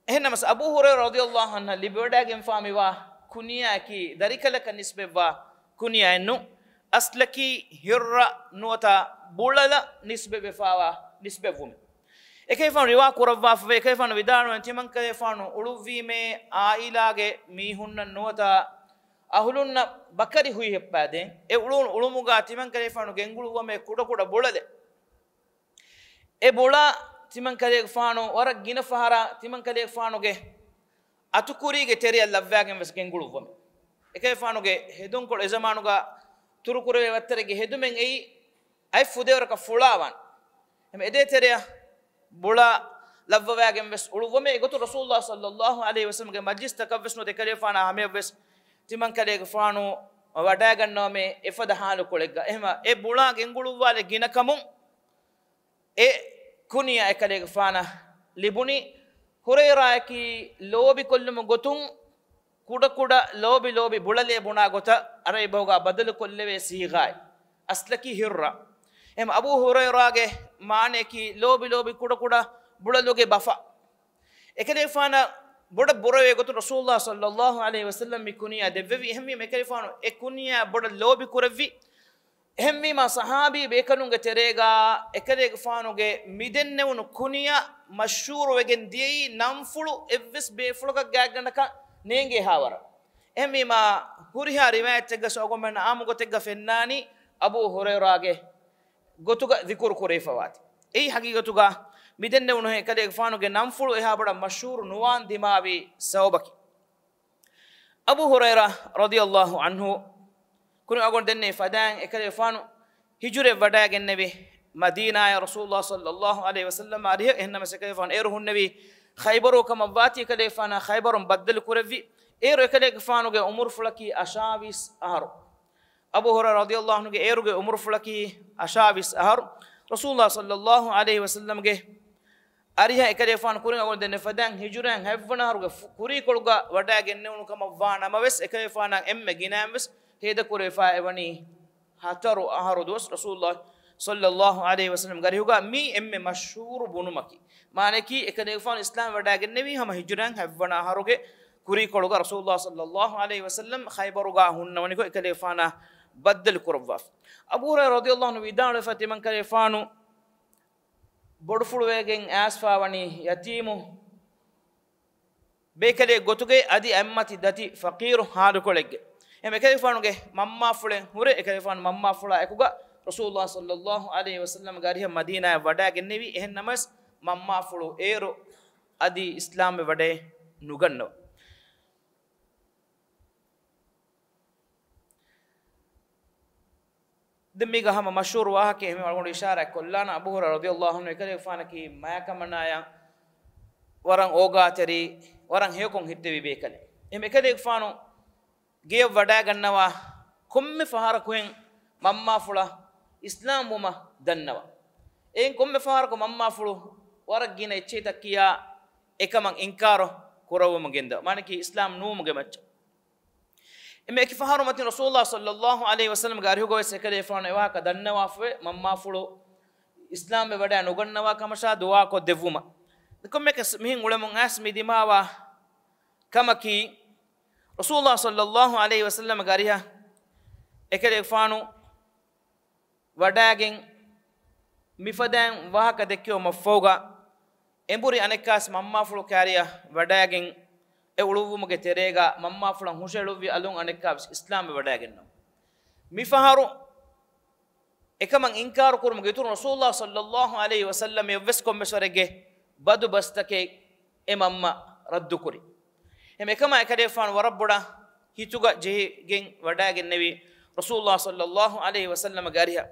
އެހެންނަމަސް އަބޫ ހުރައިރާ ރަޟިޔަﷲ ޢަންހަށް ލިބިވަޑައިގެންފާ މިވާ ކުނިޔާއަކީ ދަރިކަލަކަށް ނިސްބަތްވާ ކުނިޔާއެއްނު، އަސްލަކީ ހިއްރަ ނުވަތަ ބުޅަލަށް ނިސްބަތްވެފާވާ ނިސްބަތްވުމެއް. އެކަލޭގެފާނު ރިވާ ކުރައްވާފަވޭ، އެކަލޭގެފާނު ވިދާޅުވަނީ ތިމަންކަލޭގެފާނު އުޅުއްވީމޭ އާއިލާގެ މީހުންނަށް ނުވަތަ އަހުލުންނަށް ބަކަރި ހުއިހައްޕާދޭން. އެ އުޅުނު އުޅުމުގަ ތިމަންކަލޭގެފާނު ގެންގުޅުއްވަމޭ ކުޑަކުޑަ ބުޅަލެއް. އެ ބުޅާ ތިމަންކަލޭގެފާނު ވަރަށް ގިނަ ފަހަރަށް ތިމަންކަލޭގެފާނުގެ އަތުކުރީގެ ތެރެއަށް ލައްވާގެން ވެސް ގެންގުޅުއްވަމޭ. އެކަލޭގެފާނުގެ ހެދުންކޮޅު އެޒަމާނުގަ ތުރުކުރެވޭ ވައްތަރެއްގެ ހެދުމެއް އެއީ އަތް ފުދޭވަރަކަށް ފުޅާވާން. އެމެ އެދޭ ތެރެއަށް ބުޅާ ލައްވަވާގެން ވެސް އުޅުއްވަމޭ. އެގޮތުން ރަސޫލުﷲ ޞައްލަﷲ ޢަލައިހި ވަސައްލަމްގެ މަޖްލިސްތަކަށް ވެސް ނުވަތަ އެކަލޭގެފާނާ ހަމަޔަށް ވެސް ތިމަންކަލޭގެފާނު ވަޑައިގަންނަވަމޭ އެފަދަ ހާލުކޮޅެއްގަ. އެހެމަ އެ ބުޅާ ގެންގުޅުއްވާލެއް ގިނަކަމުން އެ ކުނިޔަ އެކަލޭގެފާނަށް ލިބުނީ. ހުރައިރާއަކީ ލޯބިކޮށްލުމުގެ ގޮތުން ކުޑަކުޑަ ލޯބި ލޯބި ބުޅަލޭ ބުނާ ގޮތަށް ޢަރަބި ބަހުގަ ބަދަލުކޮށްލެވޭ ސީޣާއެއް. އަސްލަކީ ހިއްރަ. އެހެމަ އަބޫ ހުރައިރާގެ މާނައަކީ ލޯބި ލޯބި ކުޑަކުޑަ ބުޅަލުގެ ބަފަ. އެކަލޭގެފާނަށް ބޮޑަށް ބުރަވޭ ގޮތުން ރަސޫލުﷲ ޞައްލަﷲ ޢަލައިހި ވަސައްލަމް މި ކުނިޔާ ދެއްވެވި. އެހެންވީމަ އެކަލޭގެފާނު އެ ކުނިޔާ ބޮޑަށް ލޯބި ކުރެއްވި. އެހެންވީމަ ޞަޙާބީ ބޭކަލުންގެ ތެރޭގަ އެކަލޭގެފާނުގެ މިދެންނެވުނު ކުނިޔަ މަޝްހޫރު ވެގެން ދިޔައީ ނަންފުޅު އެއްވެސް ބޭފުޅަކަށް ގާތްގަނޑަކަށް ނޭނގޭ ހާވަރަށް. އެހެންވީމަ ހުރިހާ ރިވާޔަތްތައްގަސް އަޅުގަނޑުމެންނަށް އާއްމު ގޮތެއްގަ ފެންނާނީ އަބޫ ހުރައިރާގެ ގޮތުގަ ޛިކުރު ކުރެވިފަވާތީ. އެއީ ހަގީގަތުގަ މިދެންނެވުނު އެކަލޭގެފާނުގެ ނަންފުޅު އެހާ ބޮޑަށް މަޝްހޫރު ނުވާން ދިމާވި ސަބަބަކީ. އަބޫ ހުރައިރާ ރަޟިޔަﷲ ޢަންހު ކުރިން އަޅުގަނޑު ދެންނެވި ފަދައިން އެކަލޭގެފާނު ހިޖުރައަށް ވަޑައިގެންނެވި މަދީނާއަށް ރަސޫލުﷲ ޞައްލަﷲ ޢަލައިހި ވަސައްލަމް އަރިހަށް. އެހެންނަމަވެސް އެކަލޭގެފާނު އޭރު ހުންނެވީ ޚައިބަރު ކަމަށްވާތީ އެކަލޭގެފާނާ ޚައިބަރުން ބައްދަލު ކުރެއްވި. އޭރު އެކަލޭގެފާނުގެ އުމުރުފުޅަކީ އަށާވީސް އަހަރު. އަބޫ ހުރައިރާ ރަޟިޔަﷲ ޢަންހުގެ އޭރުގެ އުމުރުފުޅަކީ އަށާވީސް އަހަރު. ރަސޫލުﷲ ޞައްލަﷲ ޢަލައިހި ވަސައްލަމްގެ އަރިހަށް އެކަލޭގެފާނު ކުރިން އަޅުގަނޑު ދެންނެވި ފަދައިން ހިޖުރައިން ހަތްވަނަ އަހަރުގެ ފު-، ކުރީކޮޅުގަ ވަޑައިގެންނެވުނު ކަމަށްވާ ނަމަވެސް، އެކަލޭގެފާނާ އެންމެ ގިނައިންވެސް ހޭދަކުރެވިފަ އެވަނީ ހަތަރު އަހަރު ދުވަސް ރަސޫލުﷲ ޞައްލަﷲ ޢަލައިހި ވަސައްލަމްގެ އަރިހުގަ. މީ އެންމެ މަޝްހޫރު ބުނުމަކީ. މާނައަކީ އެކަލޭގެފާނު އިސްލާމް ވަޑައިގެންނެވީ ހަމަ ހިޖުރައިން ހަތްވަނަ އަހަރުގެ ކުރީކޮޅުގަ ރަސޫލުﷲ ޞައްލަﷲ ޢަލައިހި ވަސައްލަމް ޚައިބަރުގަ ހުންނަވަނިކޮށް އެކަލޭގެފާނާ ބައްދަލު ކުރައްވާފަ. އަބޫ ހުރައިރާ ރަޟިޔަﷲ ޢަންހު ވިދާޅުވެފަ ތިމަން ކަލޭގެފާނު ބޮޑުފުޅުވެގެން އައިސްފަ ވަނީ ޔަތީމު ބޭކަލެއް ގޮތުގައި އަދި އެއްމަތި ދަތި ފަޤީރު ހާލުކޮޅެއްގައި. އެހެން އެކަލޭގެފާނުގެ މަންމާފުޅެއް ހުރެ އެކަލޭގެފާނު މަންމާފުޅާ އެކުގަ ރަސޫލުﷲ ޞައްލަﷲ ޢަލައިހި ވަސައްލަމްގެ އަރިހަށް މަދީނާއަށް ވަޑައިގެންނެވި. އެހެން ނަމަވެސް މަންމާފުޅު އޭރު އަދި އިސްލާމްވެ ވަޑައެއް ނުގަންނަވާ. ދެން މީގަ ހަމަ މަޝްހޫރު ވާހަކައެއް އެހެން އަޅުގަނޑު އިޝާރާތް ކޮށްލާނަން. އަބޫ ހުރައިރާ ރަޟިޔަﷲ ޢަންހު އެކަލޭގެފާނަކީ މާތްކަމަނާޔަށް ވަރަށް އޯގާތެރި، ވަރަށް ހެޔޮކޮށް ހިތްދެވި ބޭކަލެއް. އެހެން އެކަލޭގެފާނު ގެޔަށް ވަޑައިގަންނަވާ ކޮންމެ ފަހަރަކުހެން މަންމާފުޅަށް އިސްލާމްވުމަށް ދަންނަވާ. އެހެން ކޮންމެ ފަހަރަކު މަންމާފުޅު ވަރަށް ގިނަ އެއްޗެހިތަކެއް ކިޔާ އެކަމަށް އިންކާރު ކުރައްވަމުން ގެންދަވާ. މާނައަކީ އިސްލާމް ނުވުމުގެ މައްޗަށް. އެމެ އެކި ފަހަރު މަތިން ރަސޫލުﷲ ޞައްލަﷲ ޢަލައިހި ވަސައްލަމްގެ އަރިހުގަވެސް އެކަލޭގެފާނު އެވާހަކަ ދަންނަވާފަވޭ، މަންމާފުޅު އިސްލާމްވެ ވަޑައެއް ނުގަންނަވާ ކަމަށާ ދުޢާކޮށް ދެއްވުމަށް. ކޮންމެއަކަސް މިހެން އުޅެމުން އައިސް މި ދިމާވާ ކަމަކީ، ރަސޫލުﷲ ޞައްލަﷲ ޢަލައިހި ވަސައްލަމްގެ އަރިހަށް އެކަލޭގެފާނު ވަޑައިގެން މިފަދައިން ވާހަކަ ދެއްކެވުމަށްފަހުގަ، އެނބުރި އަނެއްކާވެސް މަންމާފުޅު ކާރިއަށް ވަޑައިގެން އެ އުޅުއްވުމުގެ ތެރޭގަ މަންމާފުޅަށް ހުށައެޅުއްވި އަލުން އަނެއްކާވެސް އިސްލާމްވެ ވަޑައިގެންނަވާ. މިފަހަރު އެކަމަށް އިންކާރު ކުރުމުގެ އިތުރުން ރަސޫލުﷲ ޞައްލަﷲ ޢަލައިހި ވަސައްލަމް އެއްވެސް ކޮންމެސް ވަރެއްގެ ބަދު ބަސްތަކެއް އެ މަންމަ ރައްދުކުރި. އެހެން އެކަމާ އެކަލޭގެފާނު ވަރަށް ބޮޑަށް ހިތުގަ ޖެހިގެން ވަޑައިގެންނެވި ރަސޫލުﷲ ޞައްލަﷲ ޢަލައިހި ވަސައްލަމްގެ އަރިހަށް.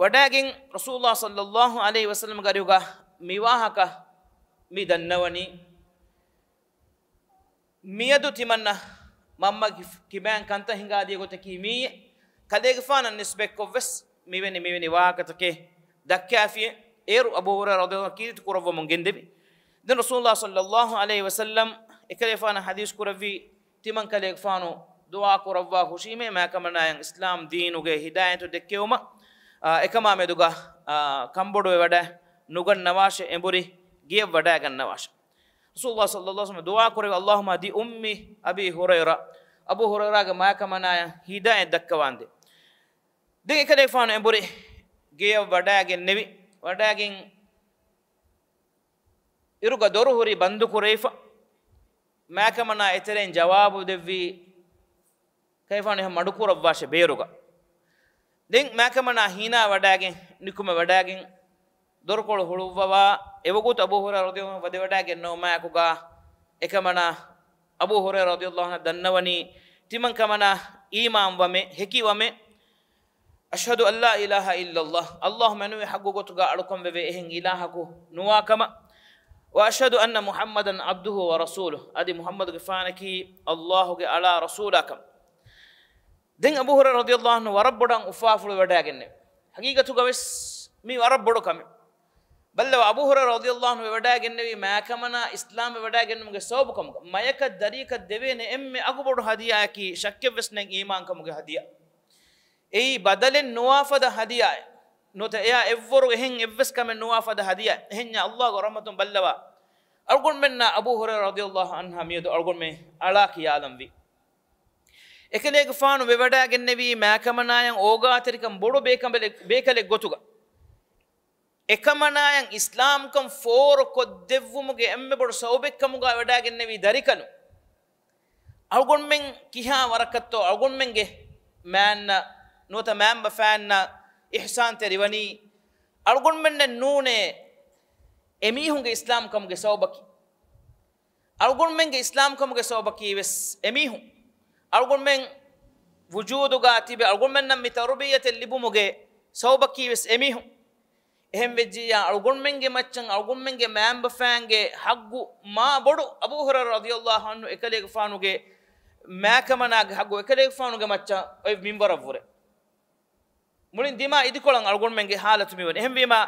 ވަޑައިގެން ރަސޫލުﷲ ޞައްލަﷲ ޢަލައިހި ވަސައްލަމްގެ އަރިހުގަ މި ވާހަކަ މި ދަންނަވަނީ. މިއަދު ތިމަންނަ މަންމަ ކި-، ކިބައިން ކަންތައް ހިނގާދިޔަ ގޮތަކީ މިއީ. ކަލޭގެފާނަށް ނިސްބަތްކޮށްވެސް މިވެނި، މިވެނި ވާހަކަތަކެއް ދައްކާފި. އޭރު އަބޫ ހުރައިރާ ރަޟިޔަﷲ ޢަންހު ކީރިތި ކުރައްވަމުން ގެންދެވި. ދެން ރަސޫލުﷲ ޞައްލަﷲ ޢަލައިހި ވަސައްލަމް އެކަލޭގެފާނަށް ޙަދީޘް ކުރެއްވި، ތިމަން ކަލޭގެފާނު ދުޢާ ކުރައްވާ ހުށީމޭ މާތްކަމަނާޔަށް އިސްލާމް ދީނުގެ ހިދާޔަތު ދެއްކެވުމަށް، އާ، އެކަމާ މެދުގަ، އާ، ކަންބޮޑުވެވަޑައެއް ނުގަންނަވާށޭ، އެނބުރި ގެޔަށް ވަޑައިގަންނަވާށޭ. ރަސޫލުﷲ ޞައްލަﷲ ޢަލައިހި ވަސައްލަމް ދުޢާ ކުރެއްވި، اللهم اهد أمي أبي هريرة، އަބޫ ހުރައިރާގެ މާތްކަމަނާޔަށް ހިދާޔަތް ދައްކަވާނދޭ. ދެން އެކަލޭގެފާނު އެނބުރި ގެޔަށް ވަޑައިގެންނެވި. ވަޑައިގެން އިރުގަ ދޮރު ހުރީ ބަންދު ކުރެވިފަ. މާތްކަމަނާ އެތެރެއިން ޖަވާބު ދެއްވީ، ކަލޭގެފާނު އެހެން މަޑުކުރައްވާށޭ ބޭރުގަ. ދެން މާތްކަމަނާ ހީނާ ވަޑައިގެން، ނިކުމެ ވަޑައިގެން، ދޮރުކޮޅު ހުޅުއްވަވާ، އެވަގުތު އަބޫ ހުރައިރާ ރަޟިޔަﷲ ޢަންހު ވަދެވަޑައިގެންނެވުމާއެކުގަ، އެކަމަނާ އަބޫ ހުރައިރާ ރަޟިޔަﷲ ޢަންހު ދަންނަވަނީ، ތިމަން ކަމަނާ އީމާން ވަމެ، ހެކި ވަމެ، أشهد أن لا إله إلا الله، ﷲ މެނުވެ ޙައްޤު ގޮތުގަ އަޅުކަން ވެވޭ އެހެން އިލާހަކު ނުވާ ކަމަށް، وأشهد أن محمدا عبده ورسوله، އަދި މުޙައްމަދުގެފާނަކީ ﷲ ގެ އަޅާ ރަސޫލާ ކަމަށް. ދެން އަބޫ ހުރައިރާ ރަޟިޔަﷲ ޢަންހު ވަރަށް ބޮޑަށް އުފާފުޅު ވަޑައިގެންނެވި. ޙަޤީޤަތުގަވެސް މީ ވަރަށް ބޮޑު ކަމެއް. ބައްލަވާ، އަބޫ ހުރައިރާ ރަޟިޔަﷲ ޢަންހު ވެވަޑައިގެންނެވީ މާތްކަމަނާ އިސްލާމްވެ ވަޑައިގެންނުމުގެ ސަބަބު ކަމުގަ. މަޔަކަށް ދަރިޔަކަށް ދެވޭނެ އެންމެ އަގުބޮޑު ހަދިޔާއަކީ ޝައްކެއްވެސް ނެތް އީމާންކަމުގެ ހަދިޔާ. އެއީ ބަދަލެއް ނުވާ ފަދަ ހަދިޔާއެއް. ނުވަތަ އެޔާ އެއްވަރު އެހެން އެއްވެސް ކަމެއް ނުވާ ފަދަ ހަދިޔާއެއް. އެހެންޏާ ﷲ ގެ ރަޙްމަތުން ބައްލަވާ، އަޅުގަނޑުމެންނަށް އަބޫ ހުރައިރާ ރަޟިޔަﷲ ޢަންހާ މިއަދު އަޅުގަނޑުމެން އަޅާ ކިޔާލަންވީ. އެކަލޭގެފާނު ވެވަޑައިގެންނެވީ މާކަމަނާޔަށް އޯގާތެރިކަން ބޮޑު ބޭކަނބަލެއް، ބޭކަލެއް ގޮތުގަ. އެކަމަނާޔަށް އިސްލާމްކަން ފޯރުކޮށްދެއްވުމުގެ އެންމެ ބޮޑު ސަބަބެއްކަމުގަ ވެވަޑައިގެންނެވީ ދަރިކަލުން. އަޅުގަނޑުމެން ކިހާ ވަރަކަށްތޯ އަޅުގަނޑުމެންގެ މާންނަ ނުވަތަ މާންބަފައިންނަށް އިޙްސާންތެރިވަނީ؟ އަޅުގަނޑުމެންނެއް ނޫނޭ އެމީހުންގެ އިސްލާމްކަމުގެ ސަބަބަކީ. އަޅުގަނޑުމެންގެ އިސްލާމްކަމުގެ ސަބަބަކީ ވެސް އެމީހުން. އަޅުގަނޑުމެން ވުޖޫދުގަ ތިބެ އަޅުގަނޑުމެންނަށް މި ތަރުބިއްޔަތެއް ލިބުމުގެ ސަބަބަކީ ވެސް އެމީހުން. އެހެން ވެއްޖިއްޔާ، އަޅުގަނޑުމެންގެ މައްޗަށް އަޅުގަނޑުމެންގެ މާންބަފައިންގެ ޙައްޤު މާ ބޮޑު. އަބޫ ހުރައިރާ ރަޟިޔަﷲ ޢަންހު އެކަލޭގެފާނުގެ މާކަމަނާގެ ޙައްޤު އެކަލޭގެފާނުގެ މައްޗަށް އޮތް މިންވަރަށްވުރެ. މުޅިން ދިމާ އިދިކޮޅަށް އަޅުގަނޑުމެންގެ ޙާލަތު މިވަނީ. އެހެންވީމާ،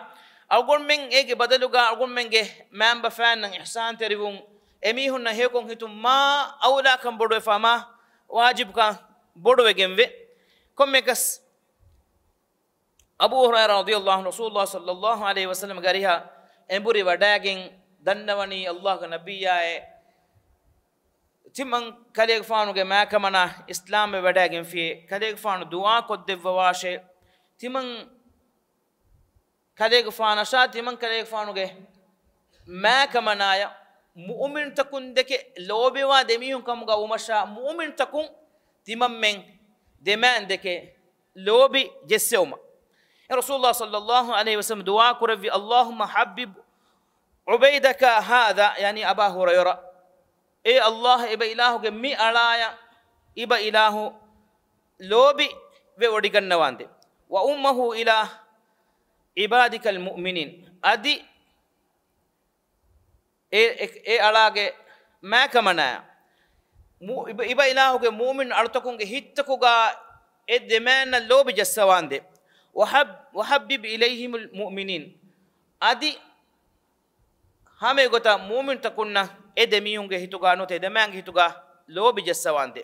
އަޅުގަނޑުމެން އޭގެ ބަދަލުގަ އަޅުގަނޑުމެންގެ މާންބަފައިންނަށް އިޙްސާންތެރިވުން، އެމީހުންނަށް ހެޔޮކޮށް ހިތުން މާ އައުލާކަން ބޮޑުވެފާ، މާ ވާޖިބުކަން ބޮޑުވެގެންވޭ. ކޮންމެއަކަސް އަބޫ ހުރައިރާ ރަޟިޔަﷲ ޢަންހު ރަސޫލުﷲ ޞައްލަﷲ ޢަލައިހި ވަސައްލަމްގެ އަރިހަށް އެނބުރި ވަޑައިގެން ދަންނަވަނީ ﷲގެ ނަބިއްޔާއޭ، ތިމަން ކަލޭގެފާނުގެ މާކަމަނާ އިސްލާމްވެ ވަޑައިގެންފިޔޭ، ކަލޭގެފާނު ދުޢާ ކޮށްދެއްވަވާށޭ، ތިމަން ކަލޭގެފާނަށާ ތިމަން ކަލޭގެފާނުގެ މާކަމަނާޔަށް މުއުމިންތަކުން ދެކެ ލޯބިވާ ދެމީހުން ކަމުގަ ވުމަށާ، މުއުމިންތަކުން ތިމަންމެން ދެމާން ދެކެ ލޯބި ޖެއްސެވުމަށް. ރަސޫލުﷲ ޞައްލަﷲ ޢަލައިހި ވަސައްލަމް ދުޢާ ކުރެއްވި، اللهم حبب عبيدك هذا، ޔަޢުނީ އަބާ ހުރައިރާ، އޭ ﷲ، އެބަ އިލާހުގެ މި އަޅާޔަށް އިބަ އިލާހު ލޯބި ވެވޮޑިގަންނަވާނދޭ. وأمه إلى عبادك المؤمنين، އަދި އެ، އެ، އެ އަޅާގެ މާކަމަނާ މު-، އިބަ، އިބަ އިލާހުގެ މުއުމިން އަޅުތަކުންގެ ހިތްތަކުގަ އެ ދެމާންނަށް ލޯބި ޖައްސަވާނދޭ. وحب، وحبب إليهم المؤمنين، އަދި ހަމައެގޮތަށް މުއުމިންތަކުންނަށް އެ ދެމީހުންގެ ހިތުގަ ނުވަތަ އެ ދެމާންގެ ހިތުގަ ލޯބި ޖައްސަވާނދޭ.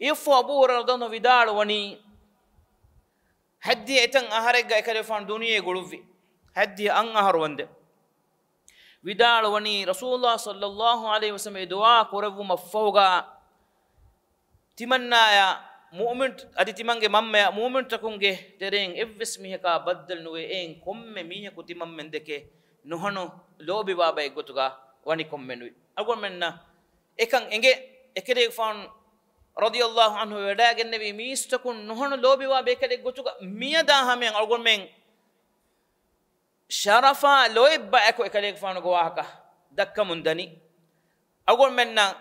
އެއަށްފަހު އަބޫ ހުރައިރާ ރަޟިޔަﷲ ޢަންހު ވިދާޅުވަނީ، ހައްދިހަ އެތަން އަހަރެއްގަ އެކަލޭގެފާނު ދުނިޔެ ގުޅުއްވި. ހައްދިހަ އަށް އަހަރު ވަންދެން. ވިދާޅުވަނީ، ރަސޫލުﷲ ޞައްލަﷲ ޢަލައިހި ވަސައްލަމް އެ ދުޢާ ކުރެއްވުމަށްފަހުގަ، ތިމަންނާޔަށް މުއުމިން، އަދި ތިމަންގެ މަންމަޔަށް މުއުމިންތަކުންގެ ތެރެއިން އެއްވެސް މީހަކާ ބައްދަލު ނުވޭ، އެއިން ކޮންމެ މީހަކު ތިމަންމެން ދެކެ ނުހަނު ލޯބިވާ ބައެއް ގޮތުގަ ވަނިކޮށް މެނުވި. އަޅުގަނޑުމެންނަށް އެކަން އެނގޭ، އެކަލޭގެފާނު ރަޟިޔަﷲ ޢަންހު ވެވަޑައިގެންނެވީ މީސްތަކުން ނުހަނު ލޯބިވާ ބޭކަލެއް ގޮތުގަ. މިއަދާ ހަމަޔަށް އަޅުގަނޑުމެން ޝަރަފާ ލޯތްބަޔަކު އެކަލޭގެފާނުގެ ވާހަކަ ދައްކަމުން ދަނީ. އަޅުގަނޑުމެންނަށް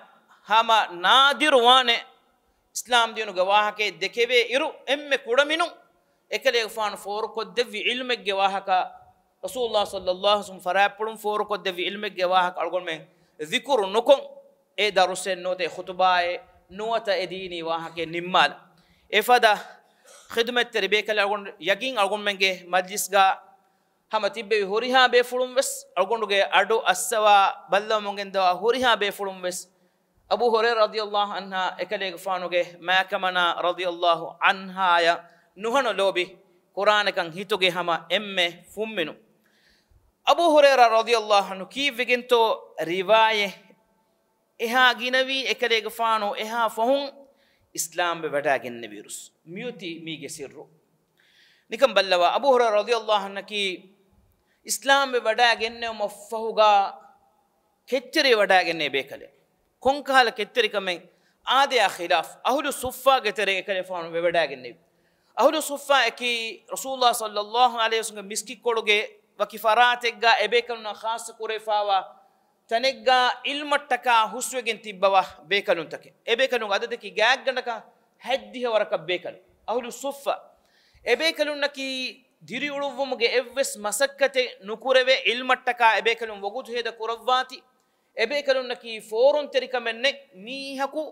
ހަމަ ނާދިރު ވާނެ އިސްލާމް ދީނުގެ ވާހަކައެއް ދެކެވޭ އިރު، އެންމެ ކުޑަމިނުން އެކަލޭގެފާނު ފޯރުކޮށްދެއްވި ޢިލްމެއްގެ ވާހަކަ، ރަސޫލުﷲ ޞައްލަﷲ ޢަލައިހި ވަސައްލަމް ފަރާތްޕުޅުން ފޯރުކޮށްދެއްވި ޢިލްމެއްގެ ވާހަކަ އަޅުގަނޑުމެން ޛިކުރު ނުކޮށް، އެ ދަރުސެއް ނުވަތަ އެ ޚުތުބާއެއް ނުވަތަ އެ ދީނީ ވާހަކައެއް ނިންމާލަން. އެފަދަ ޚިދުމަތްތެރި ބޭކަލެއް އަޅުގަނޑު ޔަގީން އަޅުގަނޑުމެންގެ މަޖްލިސްގަ ހަމަ ތިއްބެވި ހުރިހާ ބޭފުޅުން ވެސް އަޅުގަނޑުގެ އަޑު އައްސަވާ ބައްލަވަމުން ގެންދަވާ ހުރިހާ ބޭފުޅުން ވެސް އަބޫ ހުރައިރާ ރަޟިޔަﷲ ޢަންހާ އެކަލޭގެފާނުގެ މާކަމަނާ ރަޟިޔަﷲ ޢަންހާޔަށް ނުހަނު ލޯބި ކުރާނެކަން ހިތުގެ ހަމަ އެންމެ ފުންމިނުން. އަބޫ ހުރައިރާ ރަޟިޔަﷲ ޢަންހު ކީއްވެގެންތޯ ރިވާޔަތް އެހާ ގިނަވީ އެކަލޭގެފާނު އެހާ ފަހުން އިސްލާމްވެ ވަޑައިގެންނެވިއިރުސް. މިއޮތީ މީގެ ސިއްރު. ނިކަން ބައްލަވާ، އަބޫ ހުރައިރާ ރަޟިޔަﷲ ޢަންހަކީ އިސްލާމްވެ ވަޑައިގެންނެވުމަށްފަހުގަ ކެތްތެރިވެވަޑައިގެންނެވި ބޭކަލެއް. ކޮންކަހަލަ ކެތްތެރިކަމެއް؟ އާދަޔާ ޚިލާފް، އަހުލު ޞުއްފާގެ ތެރެއަށް އެކަލޭގެފާނު ވެވަޑައިގެންނެވި. އަހުލު ޞުއްފާ އެކީ ރަސޫލުﷲ ޞައްލަﷲ ޢަލައިހި ވަސައްލަމްގެ މިސްކިތްކޮޅުގެ ވަކި ފަރާތެއްގަ އެބޭކަލުންނަށް ޚާއްޞަ ކުރެވިފައިވާ ތަނެއްގަ ޢިލްމަށްޓަކާ ހުސްވެގެން ތިއްބަވާ ބޭކަލުންތަކެއް. އެބޭކަލުން އަދަދަކީ ގާތްގަނޑަކަށް ހަތްދިހަ ވަރަކަށް ބޭކަލުން. އަހުލު ޞުއްފާ. އެބޭކަލުންނަކީ ދިރިއުޅުއްވުމުގެ އެއްވެސް މަސައްކަތެއް ނުކުރެވޭ، ޢިލްމަށްޓަކާ އެބޭކަލުން ވަގުތު ހޭދަ ކުރައްވާތި. އެބޭކަލުންނަކީ ފޯރުންތެރިކަމެއް ނެތް މީހަކު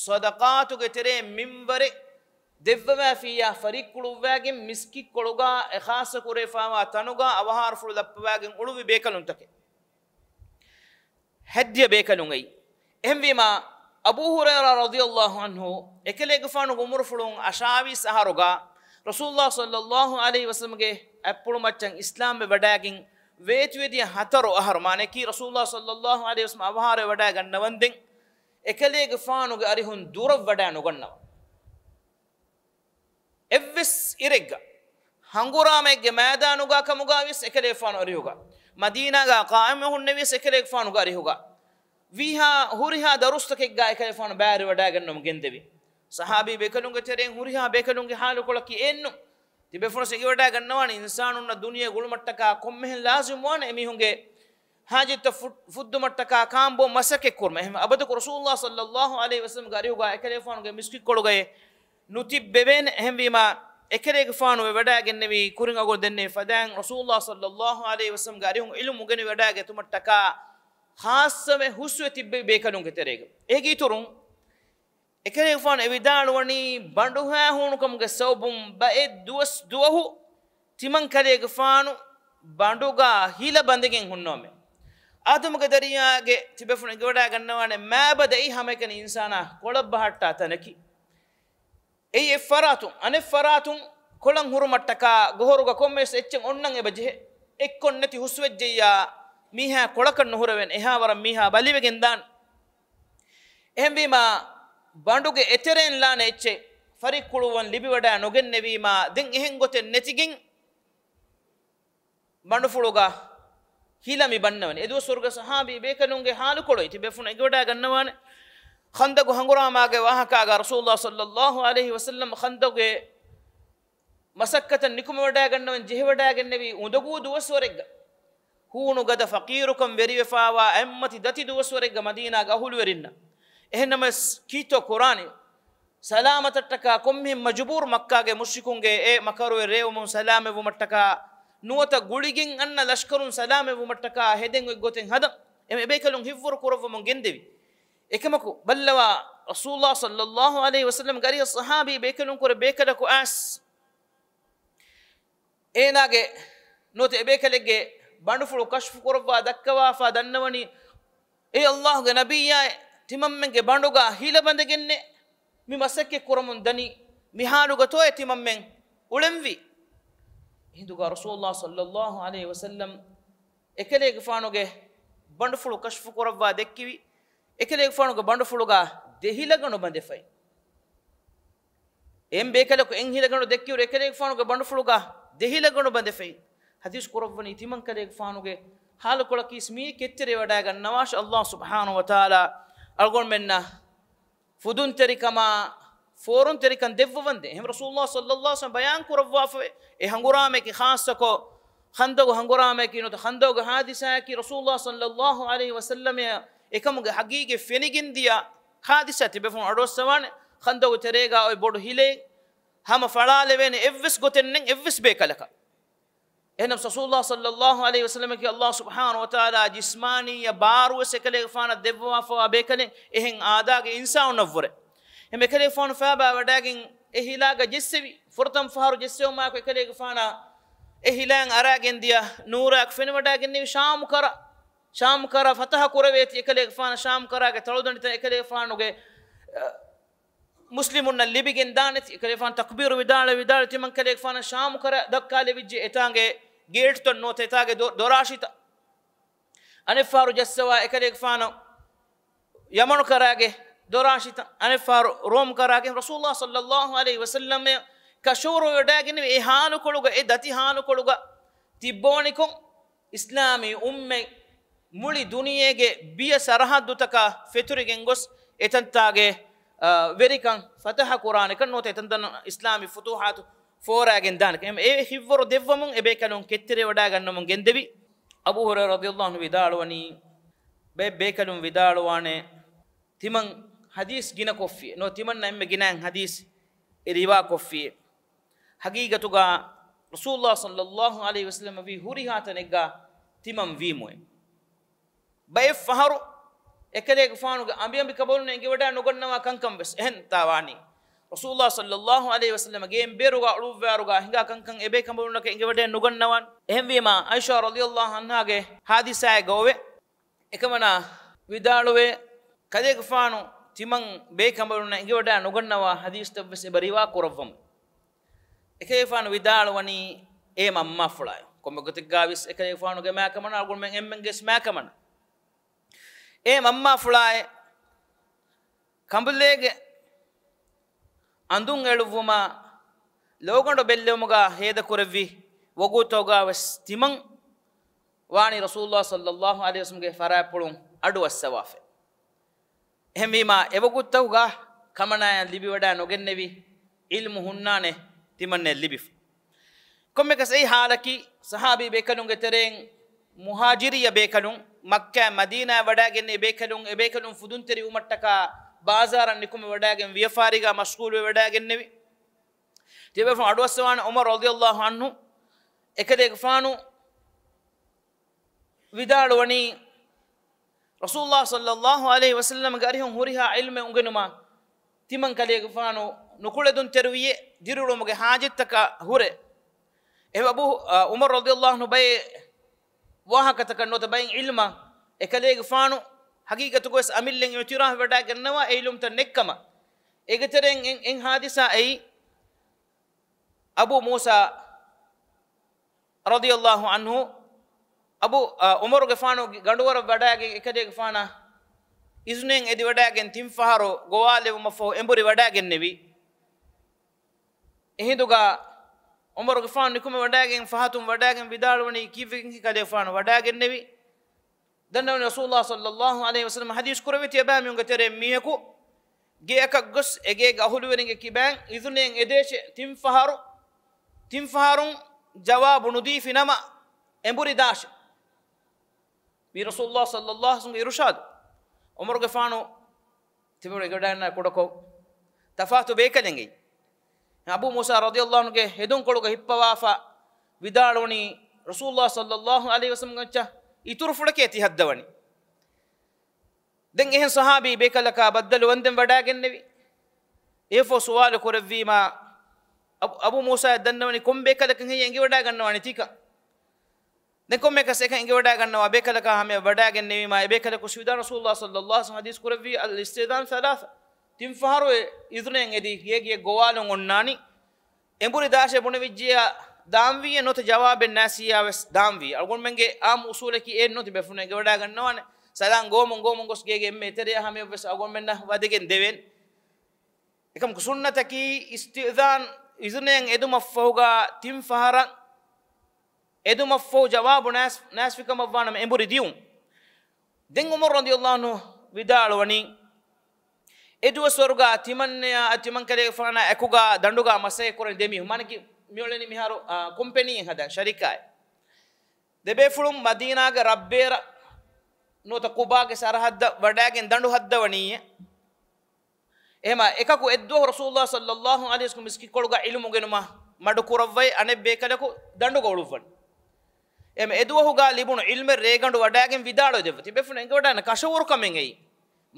ޞަދަޤާތުގެ ތެރޭ މިންވަރެއް ދެއްވަވާފިއްޔާ ފަރިއްކުޅުއްވާގެން މިސްކިތްކޮޅުގަ އެ ޚާއްޞަ ކުރެވިފައިވާ ތަނުގަ އަވަހާރަފުޅު ލައްޕަވާގެން އުޅުއްވި ބޭކަލުންތަކެއް. ހަތްދިހަ ބޭކަލުން އެއީ. އެހެންވީމާ، އަބޫ ހުރައިރާ ރަޟިޔަﷲ ޢަންހު އެކަލޭގެފާނުގެ ޢުމުރުފުޅުން އަށާވީސް އަހަރުގަ ރަސޫލުﷲ ޞައްލަﷲ ޢަލައިހި ވަސައްލަމްގެ އަތްޕުޅުމައްޗަށް އިސްލާމްވެ ވަޑައިގެން ވޭތުވެދިޔަ ހަތަރު އަހަރު، މާނައަކީ ރަސޫލާ ޞައްލައްލާހު ޢަލައިހި ވަސައްލަމަ އަވަހާރަވެވަޑައިގަންނަވަންދެން އެކަލޭގެފާނުގެ އަރިހުން ދުރަށް ވަޑައި ނުގަންނަވާ. އެއްވެސް އިރެއްގަ، ހަނގުރާމައެއްގެ މައިދާނުގަ ކަމުގަ ވިޔަސް އެކަލޭގެފާނު އަރިހުގަ، މަދީނާގަ ޤާއިމްވެ ހުންނެވިޔަސް އެކަލޭގެފާނުގެ އަރިހުގަ، ވީހާ ހުރިހާ ދަރުސްތަކެއްގަ އެކަލޭގެފާނު ބައިވެރިވަޑައިގަންނަވަމުން ގެންދެވި. ޞަޙާބީ ބޭކަލުންގެ ތެރެއިން ހުރިހާ ބޭކަލުންގެ ޙާލުކޮޅަކީ އެއެއްނު. ތިބޭފުޅުން އެނގިވަޑައިގަންނަވާނެ، އިންސާނުންނަށް ދުނިޔެ ގުޅުމަށްޓަކާ ކޮންމެހެން ލާޒިމް ވާނެ އެމީހުންގެ ޙާޖަތްތައް ފު-، ފުއްދުމަށްޓަކާ ކާންބޯ މަސައްކަތް ކުރުމަށް. އެހެން އަބަދަކު ރަސޫލުﷲ ޞައްލައްލާހު ޢަލައިހި ވަސައްލަމްގެ އަރިހުގަ އެކަލޭގެފާނުގެ މިސްކިތްކޮޅުގައި ނުތިއްބެވޭނެ. އެހެންވީމާ، އެކަލޭގެފާނު ވެވަޑައިގެންނެވީ ކުރިން އަގުން ދެންނެވި ފަދައިން ރަސޫލުﷲ ޞައްލައްލާހު ޢަލައިހި ވަސައްލަމްގެ އަރިހުން ޢިލްމު އުނގެނިވަޑައިގަތުމަށްޓަކާ ޚާއްޞަވެ ހުސްވެ ތިއްބެވި ބޭކަލުންގެ ތެރޭގަ. އޭގެ އިތުރުން، އެކަލޭގެފާނު އެ ވިދާޅުވަނީ ބަނޑުހައިހޫނުކަމުގެ ސަބަބުން ބައެއް ދުވަސް ދުވަހު ތިމަން ކަލޭގެފާނު ބަނޑުގަ ހިލަ ބަނދެގެން ހުންނަވަމޭ. އާދަމުގެ ދަރިޔާގެ ތިބޭފުޅުން އެނގިވަޑައިގަންނަވާނެ މާބަދައި ހަމައެކަނި އިންސާނާ ކޮޅަށް ބަހައްޓާ ތަނަކީ. އެއީ އެއް ފަރާތުން، އަނެއް ފަރާތުން ކޮޅަށް ހުރުމަށްޓަކާ ގޮހޮރުގަ ކޮންމެވެސް އެއްޗެއް އޮންނަން އެބަ ޖެހޭ. އެއްކޮށް ނެތި ހުސްވެއްޖެއްޔާ މީހާ ކޮޅަކަށް ނުހުރެވޭނެ. އެހާވަރަށް މީހާ ބަލިވެގެން ދާނެ. އެހެންވީމާ، ބަނޑުގެ އެތެރެއިން ލާނެ އެއްޗެއް ފަރިއްކުޅުއްވަން ލިބިވަޑައި ނުގެންނެވީމާ، ދެން އެހެން ގޮތެއް ނެތިގެން ބަނޑުފުޅުގަ ހިލަ މި ބަންނަވަނީ. އެދުވަސްވަރުގެ ޞަޙާބީ ބޭކަލުންގެ ޙާލުކޮޅު ތިބޭފުޅުން އެނގިވަޑައިގަންނަވާނެ. ޚަންދަގު ހަނގުރާމާގެ ވާހަކާގަ ރަސޫލުﷲ ޞައްލައްލާހު ޢަލައިހި ވަސައްލަމް ޚަންދަގުގެ މަސައްކަތަށް ނިކުމެވަޑައިގަންނަވަން ޖެހިވަޑައިގެންނެވީ އުނދަގޫ ދުވަސްވަރެއްގަ. ހޫނު ގަދަ ފަޤީރުކަން ވެރިވެފާވާ އެއްމަތި ދަތި ދުވަސްވަރެއްގަ މަދީނާގެ އަހުލުވެރިންނަށް. އެހެންނަމަވެސް ކީއްތޯ ކުރާނީ؟ ސަލާމަތަށްޓަކާ ކޮންމެހެން މަޖުބޫރު މައްކާގެ މުޝްރިކުންގެ އެ މަކަރުވެ ރޭވުމުން ސަލާމަތްވުމަށްޓަކާ ނުވަތަ ގުޅިގެން އަންނަ ލަޝްކަރުން ސަލާމަތްވުމަށްޓަކާ ހެދެން އޮތް ގޮތެއް ހަދަން އެ ބޭކަލުން ހިއްވަރު ކުރައްވަމުން ގެންދެވި. އެކަމަކު ބައްލަވާ، ރަސޫލުﷲ ޞައްލައްލާހު ޢަލައިހި ވަސައްލަމްގެ އަރިހަށް ޞަޙާބީ ބޭކަލުން ކުރެ ބޭކަލަކު އައިސް އޭނާގެ ނުވަތަ އެބޭކަލެއްގެ ބަނޑުފުޅު ކަޝްފު ކުރައްވާ ދައްކަވާފާ ދަންނަވަނީ، އޭ ﷲގެ ނަބިއްޔާއޭ، ތިމަންމެންގެ ބަނޑުގަ ހިލަ ބަނދެގެންނޭ މި މަސައްކަތް ކުރަމުން ދަނީ، މި ޙާލުގަތޯއޭ ތިމަންމެން އުޅެންވީ؟ އެހިނދުގަ ރަސޫލުﷲ ޞައްލައްލާހު ޢަލައިހި ވަސައްލަމް އެކަލޭގެފާނުގެ ބަނޑުފުޅު ކަޝްފު ކުރައްވާ ދެއްކެވި، އެކަލޭގެފާނުގެ ބަނޑުފުޅުގަ ދެ ހިލަގަނޑު ބަނދެފައި. އެން ބޭކަލަކު އެން ހިލަގަނޑު ދެއްކިއިރު އެކަލޭގެފާނުގެ ބަނޑުފުޅުގަ ދެ ހިލަގަނޑު ބަނދެފައި. ޙަދީޘް ކުރައްވަނީ ތިމަން ކަލޭގެފާނުގެ ޙާލުކޮޅަކީސް މިއީ ކެތްތެރިވެވަޑައިގަންނަވާށި. ﷲ ސުބްޙާނަހޫ ވަތަޢާލާ އަޅުގަނޑުމެންނަށް ފުދުންތެރިކަމާ ފޯރުންތެރިކަން ދެއްވަވަންދޭ. އެހެން ރަސޫލުﷲ ޞައްލައްލާހު ޢަލައިހި ވަސައްލަމް ބަޔާން ކުރައްވާފަވޭ. އެ ހަނގުރާމައަކީ ޚާއްޞަކޮށް ޚަންދަގު ހަނގުރާމައަކީ ނުވަތަ ޚަންދަގުގެ ޙާދިސާއަކީ ރަސޫލުﷲ ޞައްލައްލާހު ޢަލައިހި ވަސައްލަމަށް އެކަމުގެ ޙަޤީޤީ ފެނިގެންދިޔަ ޙާދިސާ. ތިބޭފުޅުން އަޑުއައްސަވާނެ، ޚަންދަގު ތެރޭގަ އޮތް ބޮޑު ހިލައެއް ހަމަ ފަޅާލެވޭނެ އެއްވެސް ގޮތެއް ނެތް އެއްވެސް ބޭކަލަކަށް. އެހެންނަމަވެސް ރަސޫލުﷲ ޞައްލައްލާހު ޢަލައިހި ވަސައްލަމަކީ ﷲ ސުބްޙާނަހޫ ވަތަޢާލާ ޖިސްމާނީއްޔަ ބާރުވެސް އެކަލޭގެފާނަށް ދެއްވަވާފަވާ ބޭކަލެއް، އެހެން އާދައިގެ އިންސާނުންނަށްވުރެ. އެހެން އެކަލޭގެފާނު ފައިބާވަޑައިގެން އެ ހިލާގަ ޖެއްސެވި. ފުރަތަމަ ފަހަރު ޖެއްސެވުމާއެކު އެކަލޭގެފާނަށް އެ ހިލައިން އަރާގެންދިޔަ ނޫރާއެކު ފެނިވަޑައިގެންނެވި ޝާމު ކަރަ. ޝާމު ކަރަ ފަތަޙަ ކުރެވޭތީ އެކަލޭގެފާނަށް ޝާމު ކަރާގެ ތަޅުދަނޑިތައް އެކަލޭގެފާނުގެ، އަ، މުސްލިމުންނަށް ލިބިގެން ދާނެތީ. އެކަލޭގެފާނު ތަކްބީރު ވިދާޅުވި، ވިދާޅުވި ތިމަން ކަލޭގެފާނަށް ޝާމު ކަރަ ދައްކާލެވިއްޖެ އެތާނގެ ގޭޓްތައް ނުވަތަ އެތާގެ ދޮ-، ދޮރާށިތައް. އަނެއްފަހަރު ޖައްސަވާ އެކަލޭގެފާނު ޔަމަނު ކަރާގެ ދޮރާށިތައް، އަނެއްފަހަރު ރޯމް ކަރާގެ. ރަސޫލުﷲ ޞައްލައްލާހު ޢަލައިހި ވަސައްލަމަށް ކަޝުވަރު ވެވަޑައިގެންނެވި އެ ޙާލުކޮޅުގަ، އެ ދަތި ޙާލުކޮޅުގަ ތިއްބަވަނިކޮށް، އިސްލާމީ އުއްމަތް މުޅި ދުނިޔޭގެ ބިޔަ ސަރަޙައްދުތަކަށް ފެތުރިގެން ގޮސް، އެތަންތާގެ، އާ، ވެރިކަން ފަތަޙަ ކުރާނެކަން ނުވަތަ އެތަންތަނަށް އިސްލާމީ ފުތޫޙާތު ފޯރާގެން ދާނެކަން. އެ ހިއްވަރު ދެއްވަމުން އެ ބޭކަލުން ކެތްތެރިވެވަޑައިގަންނަމުން ގެންދެވި. އަބޫ ހުރައިރާ ރަޟިޔައްލާހު ޢަންހު ވިދާޅުވަނީ، ބައެއް ބޭކަލުން ވިދާޅުވާނެ، ތިމަން ޙަދީޘް ގިނަކޮށްފިއޭ، ނުވަތަ ތިމަންނަށް އެންމެ ގިނައިން ޙަދީޘް އެ ރިވާކޮށްފިއޭ. ޙަޤީޤަތުގަ ރަސޫލުﷲ ޞައްލައްލާހު ޢަލައިހި ވަސައްލަމަ ވީ ހުރިހާ ތަނެއްގަ ތިމަން ވީމުއޭ. ބައެއް ފަހަރު އެކަލޭގެފާނުގެ އަނބިއަނބިކަނބަލުން އެނގިވަޑައި ނުގަންނަވާ ކަންކަން ވެސް އެހެންތާ ވާނީ. ރަސޫލުﷲ ޞައްލައްލާހު ޢަލައިހި ވަސައްލަމަ ގެއިން ބޭރުގަ އުޅުއްވާއިރުގަ ހިނގާ ކަންކަން އެބޭކަނބަލުންނަކަށް އެނގިވަޑައި ނުގަންނަވާނެ. އެހެންވީމާ، ޢާއިޝާ ރަޟިޔައްލާހު ޢަންހާގެ ޙާދިސާއެއްގަ އޮވޭ. އެކަމަނާ ވިދާޅުވޭ، ކަލޭގެފާނު ތިމަން ބޭކަނބަލުންނަށް އެނގިވަޑައި ނުގަންނަވާ ޙަދީޘްތައް ވެސް އެބަ ރިވާ ކުރައްވަމު. އެކަލޭގެފާނު ވިދާޅުވަނީ، އޭ މަންމާފުޅާއޭ، ކޮންމެ ގޮތެއްގާވެސް އެކަލޭގެފާނުގެ މާކަމަނާ އަޅުގަނޑުމެން އެންމެންގެ މާކަމަނާ. އޭ މަންމާފުޅާއޭ، ކަނބުލޭގެ އަނދުން އެޅުއްވުމާ ލޯގަނޑު ބެއްލެވުމުގާ ހޭދަކުރެއްވި ވަގުތުގާވެސް ތިމަން ވާނީ ރަސޫލުﷲ ޞައްލައްލާހު ޢަލައިހި ވަސައްލަމްގެ ފަރާތްޕުޅުން އަޑުއައްސަވާފަ. އެހެންވީމާ، އެވަގުތުތަކުގާ ކަމަނާޔަށް ލިބިވަޑާ ނުގެންނެވި ޢިލްމު ހުންނާނެ ތިމަންނަޔަށް ލިބިފަ. ކޮންމެކަސް އެއީ ހާލަކީ، ޞަޙާބީ ބޭކަލުންގެ ތެރެއިން މުހާޖިރިއްޔަށް ބޭކަލުން، މައްކާ މަދީނާ ވަޑާގެންނެވި ބޭކަލުން، އެބޭކަލުން ފުދުންތެރިވުމަށްޓަކާ ބާޒާރަށް ނިކުމެ ވަޑާގެން ވިޔަފާރީގާ މަޝްޣޫލުވެ ވަޑާގެންނެވި. ތިބޭފުޅުން އަޑުއައްސަވާނެ ޢުމަރު ރަޟިޔައްލާހު ޢަންހު އެކަލޭގެފާނު ވިދާޅުވަނީ، ރަސޫލުﷲ ޞައްލައްލާހު ޢަލައިހި ވަސައްލަމްގެ އަރިހުން ހުރިހާ ޢިލްމެއް އުނގެނުމަށް ތިމަން ކަލޭގެފާނު ނުކުޅެދުންތެރިވިއޭ ދިރިއުޅުމުގެ ޙާޖަތްތަކަށް ހުރެ. އެހެން އަބޫ، އަ، ޢުމަރު ރަޟިޔައްލާހު ޢަންހު ބައެއް ވާހަކަތަކަށް ނުވަތަ ބައެއް ޢިލްމަށް އެކަލޭގެފާނު ޙަޤީޤަތުގަވެސް އަމިއްލައިން އިޢުތިރާފް ވެވަޑާގަންނަވާ އެ ޢިލްމުތައް ނެތްކަމަށް. އޭގެތެރެއިން އެ، އެ ޙާދިސާ އެއީ އަބޫ މޫސާ ރަޟިޔައްލާހު ޢަންހު އަބޫ، އަ، ޢުމަރުގެފާނު ގަނޑުވަރަށް ވަޑާގެން އެކަލޭގެފާނަށް އިޒުނެއް އެދިވަޑާގެން ތިން ފަހަރު ގޮވާލެވުމަށްފަހު އެނބުރި ވަޑާގެންނެވި. އެހިނދުގަ ޢުމަރުގެފާނު ނިކުމެ ވަޑާގެން ފަހަތުން ވަޑާގެން ވިދާޅުވަނީ ކީއްވެގެން ކަލޭގެފާނު ވަޑާގެންނެވި. ދަންނަވަނީ ރަސޫލުﷲ ޞައްލައްލާހު ޢަލައިހި ވަސައްލަމް ޙަދީޘް ކުރެއްވި ތިޔަބައިމީހުންގެ ތެރެއިން މީހަކު ގެއަކަށް ގޮސް އެގޭގެ އަހުލުވެރިންގެ ކިބައިން އިޒުނެއް އެދޭށޭ ތިން ފަހަރު، ތިން ފަހަރުން ޖަވާބު ނުދީފި ނަމަ އެނބުރި ދާށޭ. މީ ރަސޫލުﷲ ޞައްލައްލާހު ޢަލައިހި ވަސައްލަމްގެ އިރުޝާދު. ޢުމަރުގެފާނު ތިބުރު އެގޮޑައިންނާ ކުޑަކޮށް ތަފާތު ބޭކަލެއް އެއީ. އަބޫ މޫސާ ރަޟިޔައްލާހު ޢަންހުގެ ހެދުންކޮޅުގަ ހިއްޕަވާފަ ވިދާޅުވަނީ ރަސޫލުﷲ ޞައްލައްލާހު ޢަލައިހި ވަސައްލަމްގެ މައްޗަށް އިތުރުފުޅެކޭ ތި ހައްދަވަނީ. ދެން އެހެން ޞަޙާބީ ބޭކަލަކާ ބައްދަލުވަންދެން ވަޑާގެންނެވި. އެއަށްފަހު ސުވާލު ކުރެއްވީމާ، އަބު، އަބޫ މޫސާއަށް ދަންނަވަނީ ކޮން ބޭކަލަކަށް ހެއްޔޭ އެނގިވަޑާގަންނަވާނީ ތިކަން؟ ދެން ކޮންމެއަކަސް އެކަން އެނގިވަޑާގަންނަވާ ބޭކަލަކާ ހަމަޔަށް ވަޑާގެންނެވީމާ، އެ ބޭކަލަކު ވިދާޅުވި ރަސޫލުﷲ ޞައްލައްލާހު ޢަލައިހި ވަސައްލަމް ޙަދީޘް ކުރެއްވީ، އަލްއިސްތިއިޛާން ސަލާސަ، ތިން ފަހަރު އިޒުނެއް އެދި ގޭގެއަށް ގޮވާލަން އޮންނާނީ. އެނބުރި ދާށޭ ބުނެވިއްޖިއްޔާ ދާންވީއޭ ނުވަތަ ޖަވާބެއް ނާސިއްޔާވެސް ދާންވީ. އަޅުގަނޑުމެންގެ ޢާއްމު އުޞޫލަކީ އެއްނު ތިބޭފުޅުން އެނގިވަޑާގަންނަވާނެ. ސަލާން ގޮވަމުން ގޮވަމުން ގޮސް ގޭގެ އެންމެ އެތެރެއަށް ހަމަޔަށްވެސް އަޅުގަނޑުމެންނަށް ވަދެގެން ދެވޭނެ. އެކަމަކު ސުންނަތަކީ އިސްތިއިޛާން، އިޒުނެއް އެދުމަށްފަހުގާ ތިން ފަހަރަށް އެދުމަށްފަހު ޖަވާބު ނާސް، ނާސްވިކަމަށްވާނަމަ އެނބުރި ދިޔުން. ދެން ޢުމަރު ރަޟިޔައްލާހު ޢަންހު ވިދާޅުވަނީ، އެ ދުވަސްވަރުގާ ތިމަންނަޔާ ތިމަން ކަލޭގެފާނާ އެކުގާ ދަނޑުގާ މަސައްކަތް ކުރަން ދެމީހުން. މާނަކީ މިއުޅެނީ މިހާރު، އާ، ކޮމްޕެނީއެއް ހަދާ ޝަރީކާއެއް. ދެބޭފުޅުން މަދީނާގެ ރަށްބޭރަށް ނުވަތަ ޤުބާގެ ސަރަޙައްދަށް ވަޑާގެން ދަނޑު ހައްދަވަނީއޭ. އެހެމާ އެކަކު އެއްދުވަހު ރަސޫލުﷲ ޞައްލައްލާހު ޢަލައިހި ވަސައްލަމް މިސްކިތްކޮޅުގަ ޢިލްމު އުނގެނުމަށް މަޑުކުރައްވައި އަނެއް ބޭކަލަކު ދަނޑުގަ އުޅުއްވަން. އެހެމަ އެދުވަހުގާ ލިބުނު ޢިލްމެއް ރޭގަނޑު ވަޑާގެން ވިދާޅުވެ ދެއްވަ. ތިބޭފުޅުން އެނގިވަޑާނެ ކަށަވަރުކަމެއް އެއީ.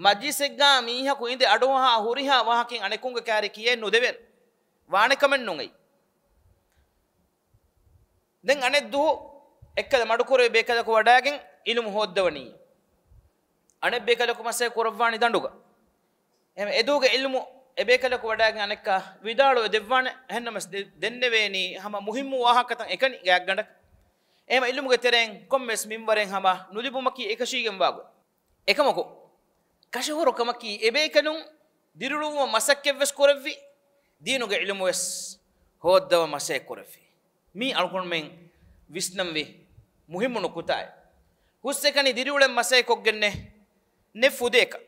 މަޖިލިސެއްގާ މީހަކު އިނދެ އަޑުއަހާ ހުރިހާ ވާހަކައެއް އަނެކުންގެ ކާރި ކިޔައެއް ނުދެވޭނެ. ވާނެ ކަމެއް ނޫން އެއީ. ދެން އަނެއްދުވަހު އެއްކަލަ މަޑުކުރެވި ބޭކަލަކު ވަޑާގެން ޢިލްމު ހޯއްދަވަނީ. އަނެއް ބޭކަލަކު މަސައްކަތް ކުރައްވާނީ ދަނޑުގަ. އެހެމަ އެދުވަހުގެ ޢިލްމު އެ ބޭކަލަކު ވަޑާގެން އަނެއްކާ ވިދާޅުވެ ދެއްވާނެ. އެހެންނަމަވެސް ދެ، ދެންނެވޭނީ ހަމަ މުހިއްމު ވާހަކަތައް އެކަނި ގާތްގަނޑަކަށް. އެހެމަ ޢިލްމުގެ ތެރެއިން ކޮންމެސް މިންވަރެއް ހަމަ ނުލިބުމަކީ އެކަށީގެންވާ ގޮތް. އެކަމަކު، ކަށަވަރު ކަމަކީ، އެބޭކަލުން ދިރިއުޅުއްވުމަށް މަސައްކަތްވެސް ކުރެއްވި، ދީނުގެ ޢިލްމުވެސް ހޯއްދަވަން މަސައްކަތް ކުރެއްވި. މީ އަޅުގަނޑުމެން ވިސްނަންވީ މުހިއްމު ނުކުތާއެއް. ހުސްއެކަނި ދިރިއުޅެން މަސައްކަތް ކޮށްގެންނެއް ނެތް ފުދޭކަށް.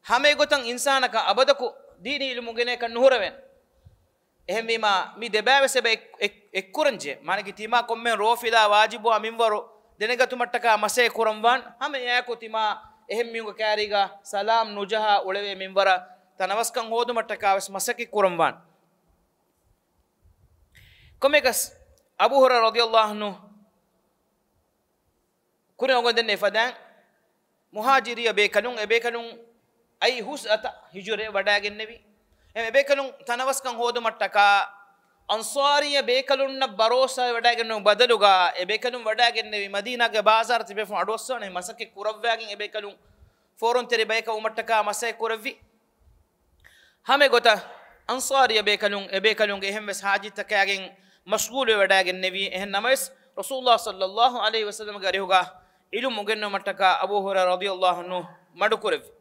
ހަމައެގޮތަށް އިންސާނަކަށް އަބަދަކު ދީނީ ޢިލްމު ގެނޭކަށް ނުހުރެވޭނެ. އެހެންވީމާ، މި ދެބައިވެސް އެބަ އެއް، އެއް، އެއްކުރަންޖެ. މާނަކީ ތިމާ ކޮންމެ ރޯފިލާ ވާޖިބުވާ މިންވަރު ދެނެގަތުމަށްޓަކާ މަސައްކަތް ކުރަންވާން. ހަމަ އެއާއެކު ތިމާ އެހެން މީހުންގެ ކާރީގަ ސަލާމް ނުޖަހާ އުޅެވޭ މިންވަރަށް ތަނަވަސްކަން ހޯދުމަށްޓަކާވެސް މަސައްކަތް ކުރަންވާން. ކޮންމެއަކަސް، އަބޫ ހުރައިރާ ރަޟިޔައްލާހު ޢަންހު ކުރިން އަޅުގަނޑު ދެންނެވި ފަދައިން، މުހާޖިރިއްޔަ ބޭކަލުން، އެބޭކަލުން އައި ހުސް އަތަށް ހިޖުރައެއް ވަޑާގެންނެވި. އެ، އެބޭކަލުން ތަނަވަސްކަން ހޯދުމަށްޓަކާ، އަންޞާރިއްޔަ ބޭކަލުންނަށް ބަރޯސާވެ ވަޑާގެންނެވުމުގެ ބަދަލުގަ، އެބޭކަލުން ވަޑާގެންނެވި މަދީނާގެ ބާޒާރަށް ތިބޭފުޅުން އަޑުއައްސަވާނެ މަސައްކަތް ކުރައްވާގެން އެބޭކަލުން ފޯރުންތެރި ބަޔަކަށް ވުމަށްޓަކާ މަސައްކަތް ކުރެއްވި. ހަމަ އެގޮތަށް އަންޞާރިއްޔަ ބޭކަލުން، އެބޭކަލުންގެ އެހެންވެސް ހާޖަތްތަކާގެން މަޝްޣޫލުވެ ވަޑާގެންނެވީ. އެހެން ނަމަވެސް، ރަސޫލުﷲ ޞައްލަﷲ ޢަލައިހި ވަސައްލަމަގެ އަރިހުގަ ޢިލްމު އުނގެންނުމަށްޓަކާ އަބޫ ހުރައިރާ ރަޟިޔަﷲ ޢަންހު މަޑުކުރެއްވި.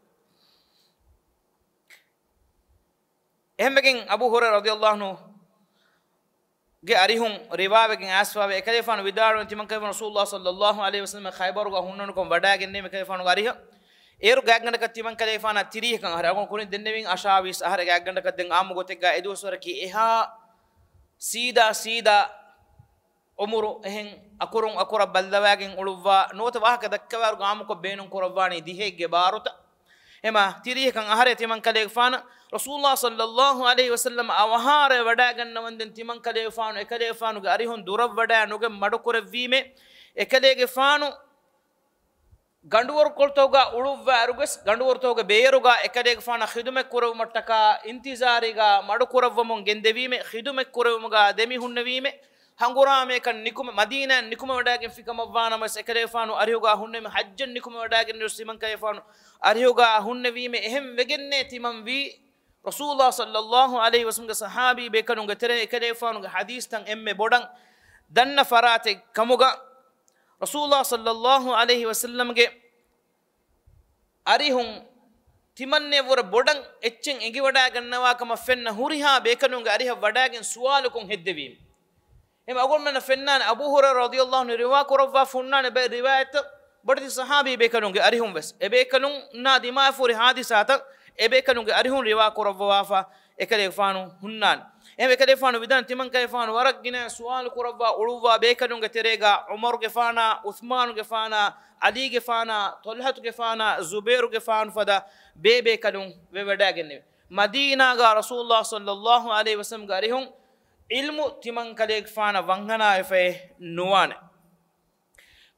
އެހެންވެގެން އަބޫ ހުރައިރާ ރަޟިޔަﷲ ޢަންހުގެ އަރިހުން ރިވާވެގެން އައިސްފަވޭ، އެކަލޭގެފާނު ވިދާޅުވި ތިމަންކަލޭގެފާނު ރަސޫލުﷲ ޞައްލަﷲ ޢަލައިހި ވަސައްލަމަ ޚައިބަރުގަ ހުންނަންކޮށް ވަޑައިގެންނެވި އެކަލޭގެފާނުގެ އަރިހަށް. އޭރު ގާތްގަނޑަކަށް ތިމަންކަލޭގެފާނަށް ތިރީހަކަށް އަހަރެއް، އަޅުގަނޑު ކުރިން ދެންނެވިން އަށާވީސް އަހަރެއް ގާތްގަނޑަކަށް ދެން އާއްމު ގޮތެއްގަ އެދުވަސްވަރަކީ އެހާ ސީދާ ސީދާ އުމުރު އެހެން އަކުރުން އަކުރަށް ބައްލަވާގެން އުޅުއްވާ ނުވަތަ ވާހަކަ ދައްކަވާއިރު އާއްމުކޮށް ބޭނުން ކުރައްވާނީ ދިހައެއްގެ ބާރުތައް. އެމާ ތިރީހަކަށް އަހަރެއް ތިމަންކަލޭގެފާނަށް ރަސޫލުﷲ ޞައްލަﷲ ޢަލައިހި ވަސައްލަމަ އަވަހާރަވެ ވަޑައިގަންނަވަންދެން ތިމަންކަލޭގެފާނު އެކަލޭގެފާނުގެ އަރިހުން ދުރަށް ވަޑައި ނުގެން މަޑުކުރެއްވީމޭ، އެކަލޭގެފާނު ގަނޑުވަރުކޮޅުތަކުގަ އުޅުއްވާއިރުވެސް، ގަނޑުވަރުތަކުގެ ބޭރުގަ އެކަލޭގެފާނަށް ޚިދުމަތް ކުރެއްވުމަށްޓަކާ އިންތިޒާރީގަ މަޑުކުރައްވަމުން ގެންދެވީމެ، ޚިދުމަތް ކުރެއްވުމުގަ ދެމި ހުންނެވީމެ، ހަނގުރާމަޔަކަށް ނިކުމެ، މަދީނާއަށް ނިކުމެވަޑައިގެންފި ކަމަށްވާނަމަވެސް، އެކަލޭގެފާނު އަރިހުގަ ހުންނެވީމެ، ޙައްޖަށް ނިކުމެވަޑައިގެންނެވި ތިމަންކަލޭގެފާނު އަރިހުގަ ހުންނެވީމެ، އެހެން ވެގެންނޭ ތިމަން ވީ. ރަސޫލުﷲ ޞައްލަﷲ ޢަލައިހި ވަސައްލަމަގެ ޞަޙާބީ ބޭކަލުންގެ ތެރޭ އެކަލޭގެފާނުގެ ޙަދީޘްތައް އެންމެ ބޮޑަށް ދަންނަ ފަރާތެއް ކަމުގަ، ރަސޫލުﷲ ޞައްލަﷲ ޢަލައިހި ވަސައްލަމަގެ އަރިހުން ތިމަންނެ ވުރެ ބޮޑަށް އެއްޗެއް އެނގިވަޑައިގަންނަވާ ކަމަށް ފެންނަ ހުރިހާ ބޭކަލުންގެ އަރިހަށް ވަޑައިގެން ސުވާލުކޮށް ހެއްދެވީމެ. އެމަ އަޅުގަނޑުމެންނަށް ފެންނާނެ އަބޫ ހުރައިރާ ރަޟިޔަﷲ ޢަންހު ރިވާ ކުރައްވާފަ ހުންނާނެ ބައެއް ރިވާޔަތްތައް، ބޮޑެތި ޞަޙާބީ ބޭކަލުންގެ އަރިހުން ވެސް، އެ ބޭކަލުންނާ ދިމާވެފަ ހުރި ޙާދިސާތައް އެ ބޭކަލުންގެ އަރިހުން ރިވާ ކުރައްވަވާފަ އެކަލޭގެފާނު ހުންނާނެ. އެހެން އެކަލޭގެފާނު ވިދާން ތިމަންކަލޭގެފާނު ވަރަށް ގިނަ ސުވާލު ކުރައްވާ އުޅުއްވާ ބޭކަލުންގެ ތެރޭގަ ޢުމަރުގެފާނާ، ޢުޘްމާނުގެފާނާ، ޢަލީގެފާނާ، ޠަލްޙަތުގެފާނާ، ޒުބައިރުގެފާނު ފަދަ ބޭބޭކަލުން ވެވަޑައިގެންނެވި. މަދީނާގަ ރަސޫލުﷲ ޞައްލަﷲ ޢަލައިހި ވަސައްލަމަގެ އަރިހުން ޢިލްމު ތިމަންކަލޭގެފާނަށް ވަންހަނާވެފައެއް ނުވާނެ.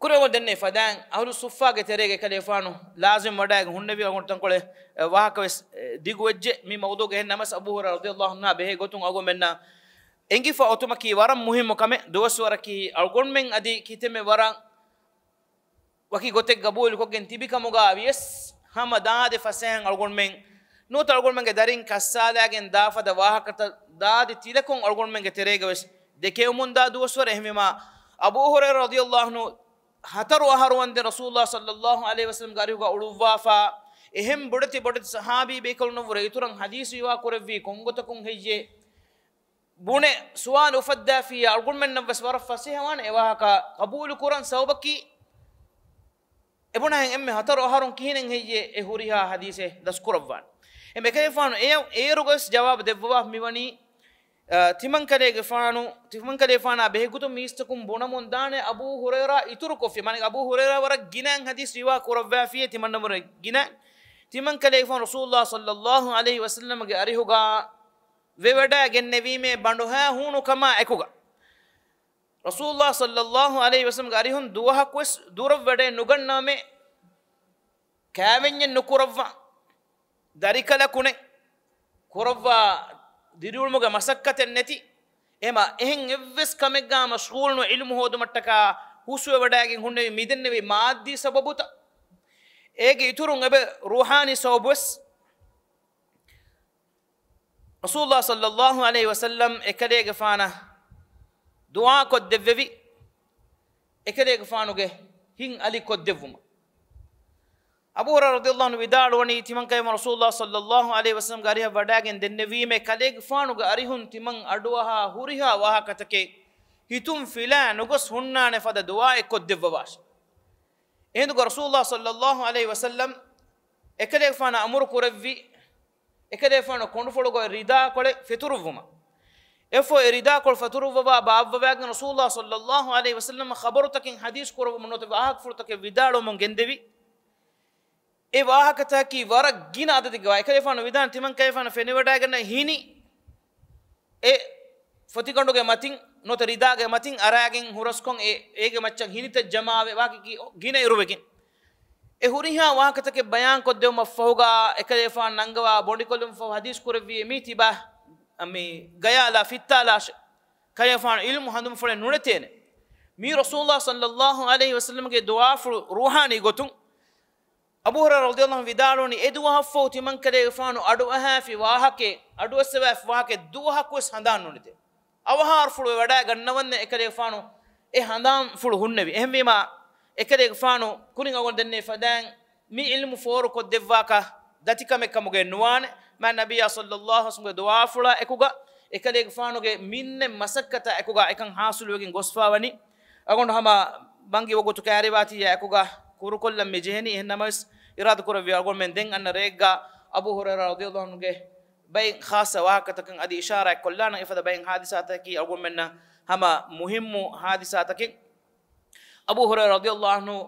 ކުރެވުން ދެންނެވި ފަދައިން އަހުލު ޞުއްފާގެ ތެރޭގަ އެކަލޭގެފާނު ލާޒިމް ވަޑައިގެން ހުންނެވި. އަޅުގަނޑު ތަންކޮޅެއް، އެ، ވާހަކަ ވެސް، އެ، ދިގު ވެއްޖެ. މި މައުޟޫޢުގަ އެހެން ނަމަސް އަބޫ ހުރައިރާ ރަޟިޔަﷲ ޢަންހާ ބެހޭ ގޮތުން އަޅުގަނޑުމެންނަށް އެނގިފަ އޮތުމަކީ ވަރަށް މުހިއްމު ކަމެއް. ދުވަސްވަރަކީ އަޅުގަނޑުމެން އަދި ކިތަންމެ ވަރަށް ވަކި ގޮތެއް ގަބޫލުކޮށްގެން ތިބި ކަމުގަ ވިޔަސް، ހަމަ ދާދި ފަސޭހައިން އަޅުގަނޑުމެން ނުވަތަ އަޅުގަނޑުމެންގެ ދަރިން ކައްސާލާގެން ދާ ފަދަ ވާހަކަތައް ދާދި ތިލަކުން އަޅުގަނޑުމެންގެ ތެރޭގަ ވެސް ދެކެވެމުންދާ ދުވަސްވަރެއް. އެހެންވީމާ، އަބޫ ހުރައިރާ ރަޟިޔަﷲ ޢަންހު ހަތަރު އަހަރު ވަންދެން ރަސޫލުﷲ ޞައްލަﷲ ޢަލައިހި ވަސައްލަމަގެ އަރިހުގަ އުޅުއްވާފަ، އެހެން ބޮޑެތި ބޮޑެތި ޞަޙާބީ ބޭކަލުންނަށްވުރެ އިތުރަށް ޙަދީޘް ރިވާ ކުރެއްވީ ކޮންގޮތަކުން ހެއްޔޭ؟ ބުނެ ސުވާލު އުފައްދާފިއްޔާ އަޅުގަނޑުމެންނަށް ވެސް ވަރަށް ފަސޭހަވާނެ އެ ވާހަކަ ޤަބޫލު ކުރަން. ސަބަބަކީ އެބުނާހެން އެންމެ ހަތަރު އަހަރުން ކިހިނެއް ހެއްޔޭ އެ ހުރިހާ ޙަދީޘެއް ދަސްކުރައްވާނެ؟ އެމަ އެކަލޭގެފާނު އެ، އޭރުގަވެސް ޖަވާބު ދެއްވަވާ މިވަނީ، އަ، ތިމަންކަލޭގެފާނު، ތިމަންކަލޭގެފާނާ ބެހޭގޮތުން މީސްތަކުން ބުނަމުންދާނެ އަބޫ ހުރައިރާ އިތުރުކޮށްފި. މާނަ އަބޫ ހުރައިރާ ވަރަށް ގިނައިން ޙަދީޘް ރިވާ ކުރައްވާފިޔޭ ތިމަންނަމުރެ ގިނަ. ތިމަންކަލޭގެފާނު ރަސޫލުﷲ ޞައްލަﷲ ޢަލައިހި ވަސައްލަމަގެ އަރިހުގަ ވެވަޑައިގެންނެވީމޭ ބަނޑުހައި ހޫނުކަމާ އެކުގަ. ރަސޫލުﷲ ޞައްލަﷲ ޢަލައިހި ވަސައްލަމަގެ އަރިހުން ދުވަހަކުވެސް ދުރަށް ވަޑައެއް ނުގަންނަވަމޭ، ކައިވެންޏެއް ނުކުރައްވާ، ދަރިކަލަކުނެއް ކުރައްވާ، ދިރިއުޅުމުގެ މަސައްކަތެއް ނެތި. އެމަ އެހެން އެއްވެސް ކަމެއްގާ މަޝްޣޫލުނު ޢިލްމު ހޯދުމަށްޓަކާ ހުސްވެވަޑައިގެން ހުންނެވި މިދެންނެވި މާއްދީ ސަބަބުތައް، އޭގެ އިތުރުން އެބަ ރޫޙާނީ ސަބަބުވެސް. ރަސޫލުﷲ ޞައްލަﷲ ޢަލައިހި ވަސައްލަމް އެކަލޭގެފާނަށް ދުޢާ ކޮށްދެއްވެވި، އެކަލޭގެފާނުގެ ހިތް އަލި ކޮށްދެއްވުމަށް. އަބޫ ހުރައިރާ ރަޟިޔަﷲ ޢަންހު ވިދާޅުވަނީ، ތިމަންކަލޭގެފާނު ރަސޫލުﷲ ޞައްލަﷲ ޢަލައިހި ވަސައްލަމްގެ އަރިހަށް ވަޑައިގެން ދެންނެވީމޭ، ކަލޭގެފާނުގެ އަރިހުން ތިމަން އަޑުއަހާ ހުރިހާ ވާހަކަތަކެއް ހިތުން ފިލާ ނުގޮސް ހުންނާނެ ފަދަ ދުޢާއެއް ކޮށްދެއްވަވާށޭ. އެހިނދުގަ ރަސޫލުﷲ ޞައްލަﷲ ޢަލައިހި ވަސައްލަމް އެކަލޭގެފާނަށް އަމުރު ކުރެއްވި، އެކަލޭގެފާނު ކޮނޑުފޮޅުގަ ރިދާކޮޅެއް ފެތުރުއްވުމަށް. އެފޯ އެ ރިދާކޮޅު ފެތުރުއްވަވާ ބާއްވަވާގެން ރަސޫލުﷲ ޞައްލަﷲ ޢަލައިހި ވަސައްލަމަށް ޚަބަރުތަކެއް ޙަދީޘް ކުރައްވަމުން ނުވަތަ ވާހަކަފުޅުތަކެއް ވިދާޅުވަމުން ގެންދެވި. އެ ވާހަކަތަކީ ވަރަށް ގިނަ އަދަދެއްގަ ވާ. އެކަލޭގެފާނު ވިދާން ތިމަންކަލޭގެފާނަށް ފެނިވަޑައިގަންނަ ހިނި އެ ފޮތިގަނޑުގެ މަތިން ނުވަތަ ރިދާގެ މަތިން އަރާގެން ހުރަސްކޮށް އެ، އޭގެ މައްޗަށް ހިނިތައް ޖަމާވެ ވާހަކައަކީ ގިނަ އިރުވެގެން. އެ ހުރިހާ ވާހަކަތަކެއް ބަޔާންކޮށްދެވުމަށްފަހުގަ އެކަލޭގެފާނު ނަންގަވާ ބޮނޑިކޮށްލުމަށްފަހު ޙަދީޘް ކުރެއްވި މީ ތިބާ މި ގަޔާލާ ފިއްތާލާށޭ. ކަލޭގެފާނު ޢިލްމު ހަނދުމަފުޅެއް ނުނެތޭނެ. މީ ރަސޫލުﷲ ޞައްލަﷲ ޢަލައިހި ވަސައްލަމްގެ ދުޢާފުޅު ރޫޙާނީ ގޮތުން އަބޫ ހުރައިރާ ރަޟިޔަﷲ ވިދާޅުވަނީ، އެ ދުވަހަށްފަހު ތިމަންކަލޭގެފާނު އަޑުއަހާފި ވާހަކައެއް، އަޑުއައްސަވާފި ވާހަކައެއް ދުވަހަކުވެސް ހަނދާން ނުނެތޭ. އަވަހާރަފުޅުވެ ވަޑައިގަންނަވަންދެން އެކަލޭގެފާނު އެ ހަނދާންފުޅު ހުންނެވި. އެހެންވީމާ، އެކަލޭގެފާނު ކުރިން އަޅުގަނޑު ދެންނެވި ފަދައިން މި ޢިލްމު ފޯރުކޮށްދެއްވާކަށް ދަތިކަމެއް ކަމުގައެއް ނުވާނެ. މާތް ނަބިއްޔާ ޞައްލައްލާހު ޢަލައިހި ވަސައްލަމްގެ ދުޢާފުޅާ އެކުގަ، އެކަލޭގެފާނުގެ މިންނެ މަސައްކަތާ އެކުގަ އެކަން ޙާޞިލުވެގެން ގޮސްފާވަނީ. އަޅުގަނޑު ހަމަ ބަންގި ވަގުތު ކައިރިވާތީއާ އެކުގަ ކުރުކޮށްލަން މި ޖެހެނީ. އެހެންނަމަވެސް، އިރާދަކުރެއްވި އަޅުގަނޑުމެން ދެން އަންނަ ރެއެއްގަ އަބޫ ހުރައިރާ ރަޟިޔައްލާހު ޢަންހުގެ ބައެއް ޚާއްޞަ ވާހަކަތަކަށް އަދި އިޝާރާތް ކޮށްލާނަން. އެފަދަ ބައެއް ޙާދިސާތަކީ އަޅުގަނޑުމެންނަށް ހަމަ މުހިއްމު ޙާދިސާތަކެއް. އަބޫ ހުރައިރާ ރަޟިޔައްލާހު ޢަންހު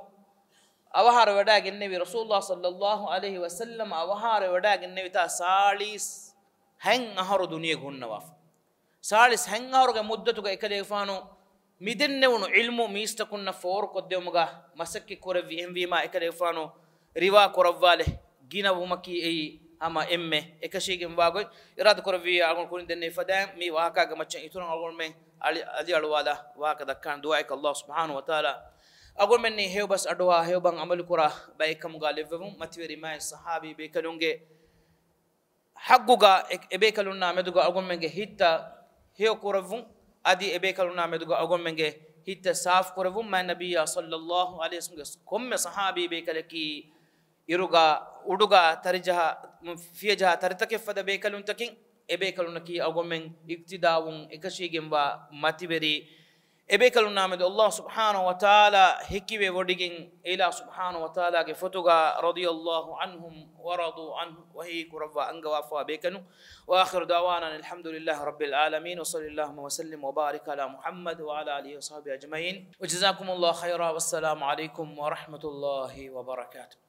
އަވަހާރަވެވަޑައިގެންނެވި، ރަސޫލުﷲ ޞައްލައްލާހު ޢަލައިހި ވަސައްލަމަ އަވަހާރަވެވަޑައިގެންނެވިތާ ސާޅީސް ހަތް އަހަރު ދުނިޔެގަ ހުންނަވާފަ. ސާޅީސް ހަތް އަހަރުގެ މުއްދަތުގަ އެކަލޭގެފާނު މިދެންނެވުނު ޢިލްމު މީސްތަކުންނަށް ފޯރުކޮށްދެވުމުގަ މަސައްކަތް ކުރެއްވި. އެހެންވީމާ، އެކަލޭގެފާނު ރިވާ ކުރައްވާލެ ގިނަވުމަކީ އެއީ ހަމަ އެންމެ އެކަށީގެންވާ ގޮތް. އިރާދަކުރެއްވިއްޔާ އަޅުގަނޑު ކުރިން ދެންނެވި ފަދައިން މި ވާހަކާގެ މައްޗަށް އިތުރަށް އަޅުގަނޑުމެން އަލި، އަލިއަޅުވާލާ ވާހަކަ ދައްކާނެ. ދުޢާއަކީ ﷲ ސުބްޙާނަހޫ ވަތަޢާލާ އަޅުގަނޑުމެންނީ ހެޔޮބަސް އަޑުއަހާ ހެޔޮބަސް ޢަމަލުކުރާ ބައެއްކަމުގަ ލެއްވެވުން. މަތިވެރި މާތް ޞަޙާބީ ބޭކަލުންގެ ޙައްޤުގަ އެ، އެބޭކަލުންނާ މެދުގަ އަޅުގަނޑުމެންގެ ހިތްތައް ހެޔޮކުރެއްވުން، އަދި އެބޭކަލުންނާ މެދުގަ އަޅުގަނޑުމެންގެ ހިތްތައް ސާފުކުރެއްވުން. މާތް ނަބިއްޔާ ޞައްލައްލާހު ޢަލައިހި ވަސައްލަމްގެ ކޮންމެ ޞަޙާބީ ބޭކަލަކީ އިރުގަ، އުޑުގަ ތަރިޖަހާ، ފިޔަޖަހާ ތަރިތަކެއް ފަދަ ބޭކަލުންތަކެއް. އެބޭކަލުންނަކީ އަޅުގަނޑުމެން އިޤްތިދާވުން އެކަށީގެންވާ މަތިވެރި އެބޭކަލުންނާ މެދު ﷲ ސުބްޙާނަހޫ ވަތަޢާލާ ހެކިވެވޮޑިގެން، އެ އިލާހު ސުބްޙާނަހޫ ވަތަޢާލާގެ ފޮތުގަ رضي الله عنهم ورضوا عنه ވަޙީ ކުރައްވާ އަންގަވާފަވާ ބޭކަލުން. وآخر دعوانا أن الحمد لله رب العالمين وصل اللهم وسلم وبارك على محمد وعلى آله وصحبه أجمعين وجزاكم الله خيرا والسلام عليكم ورحمة الله وبركاته.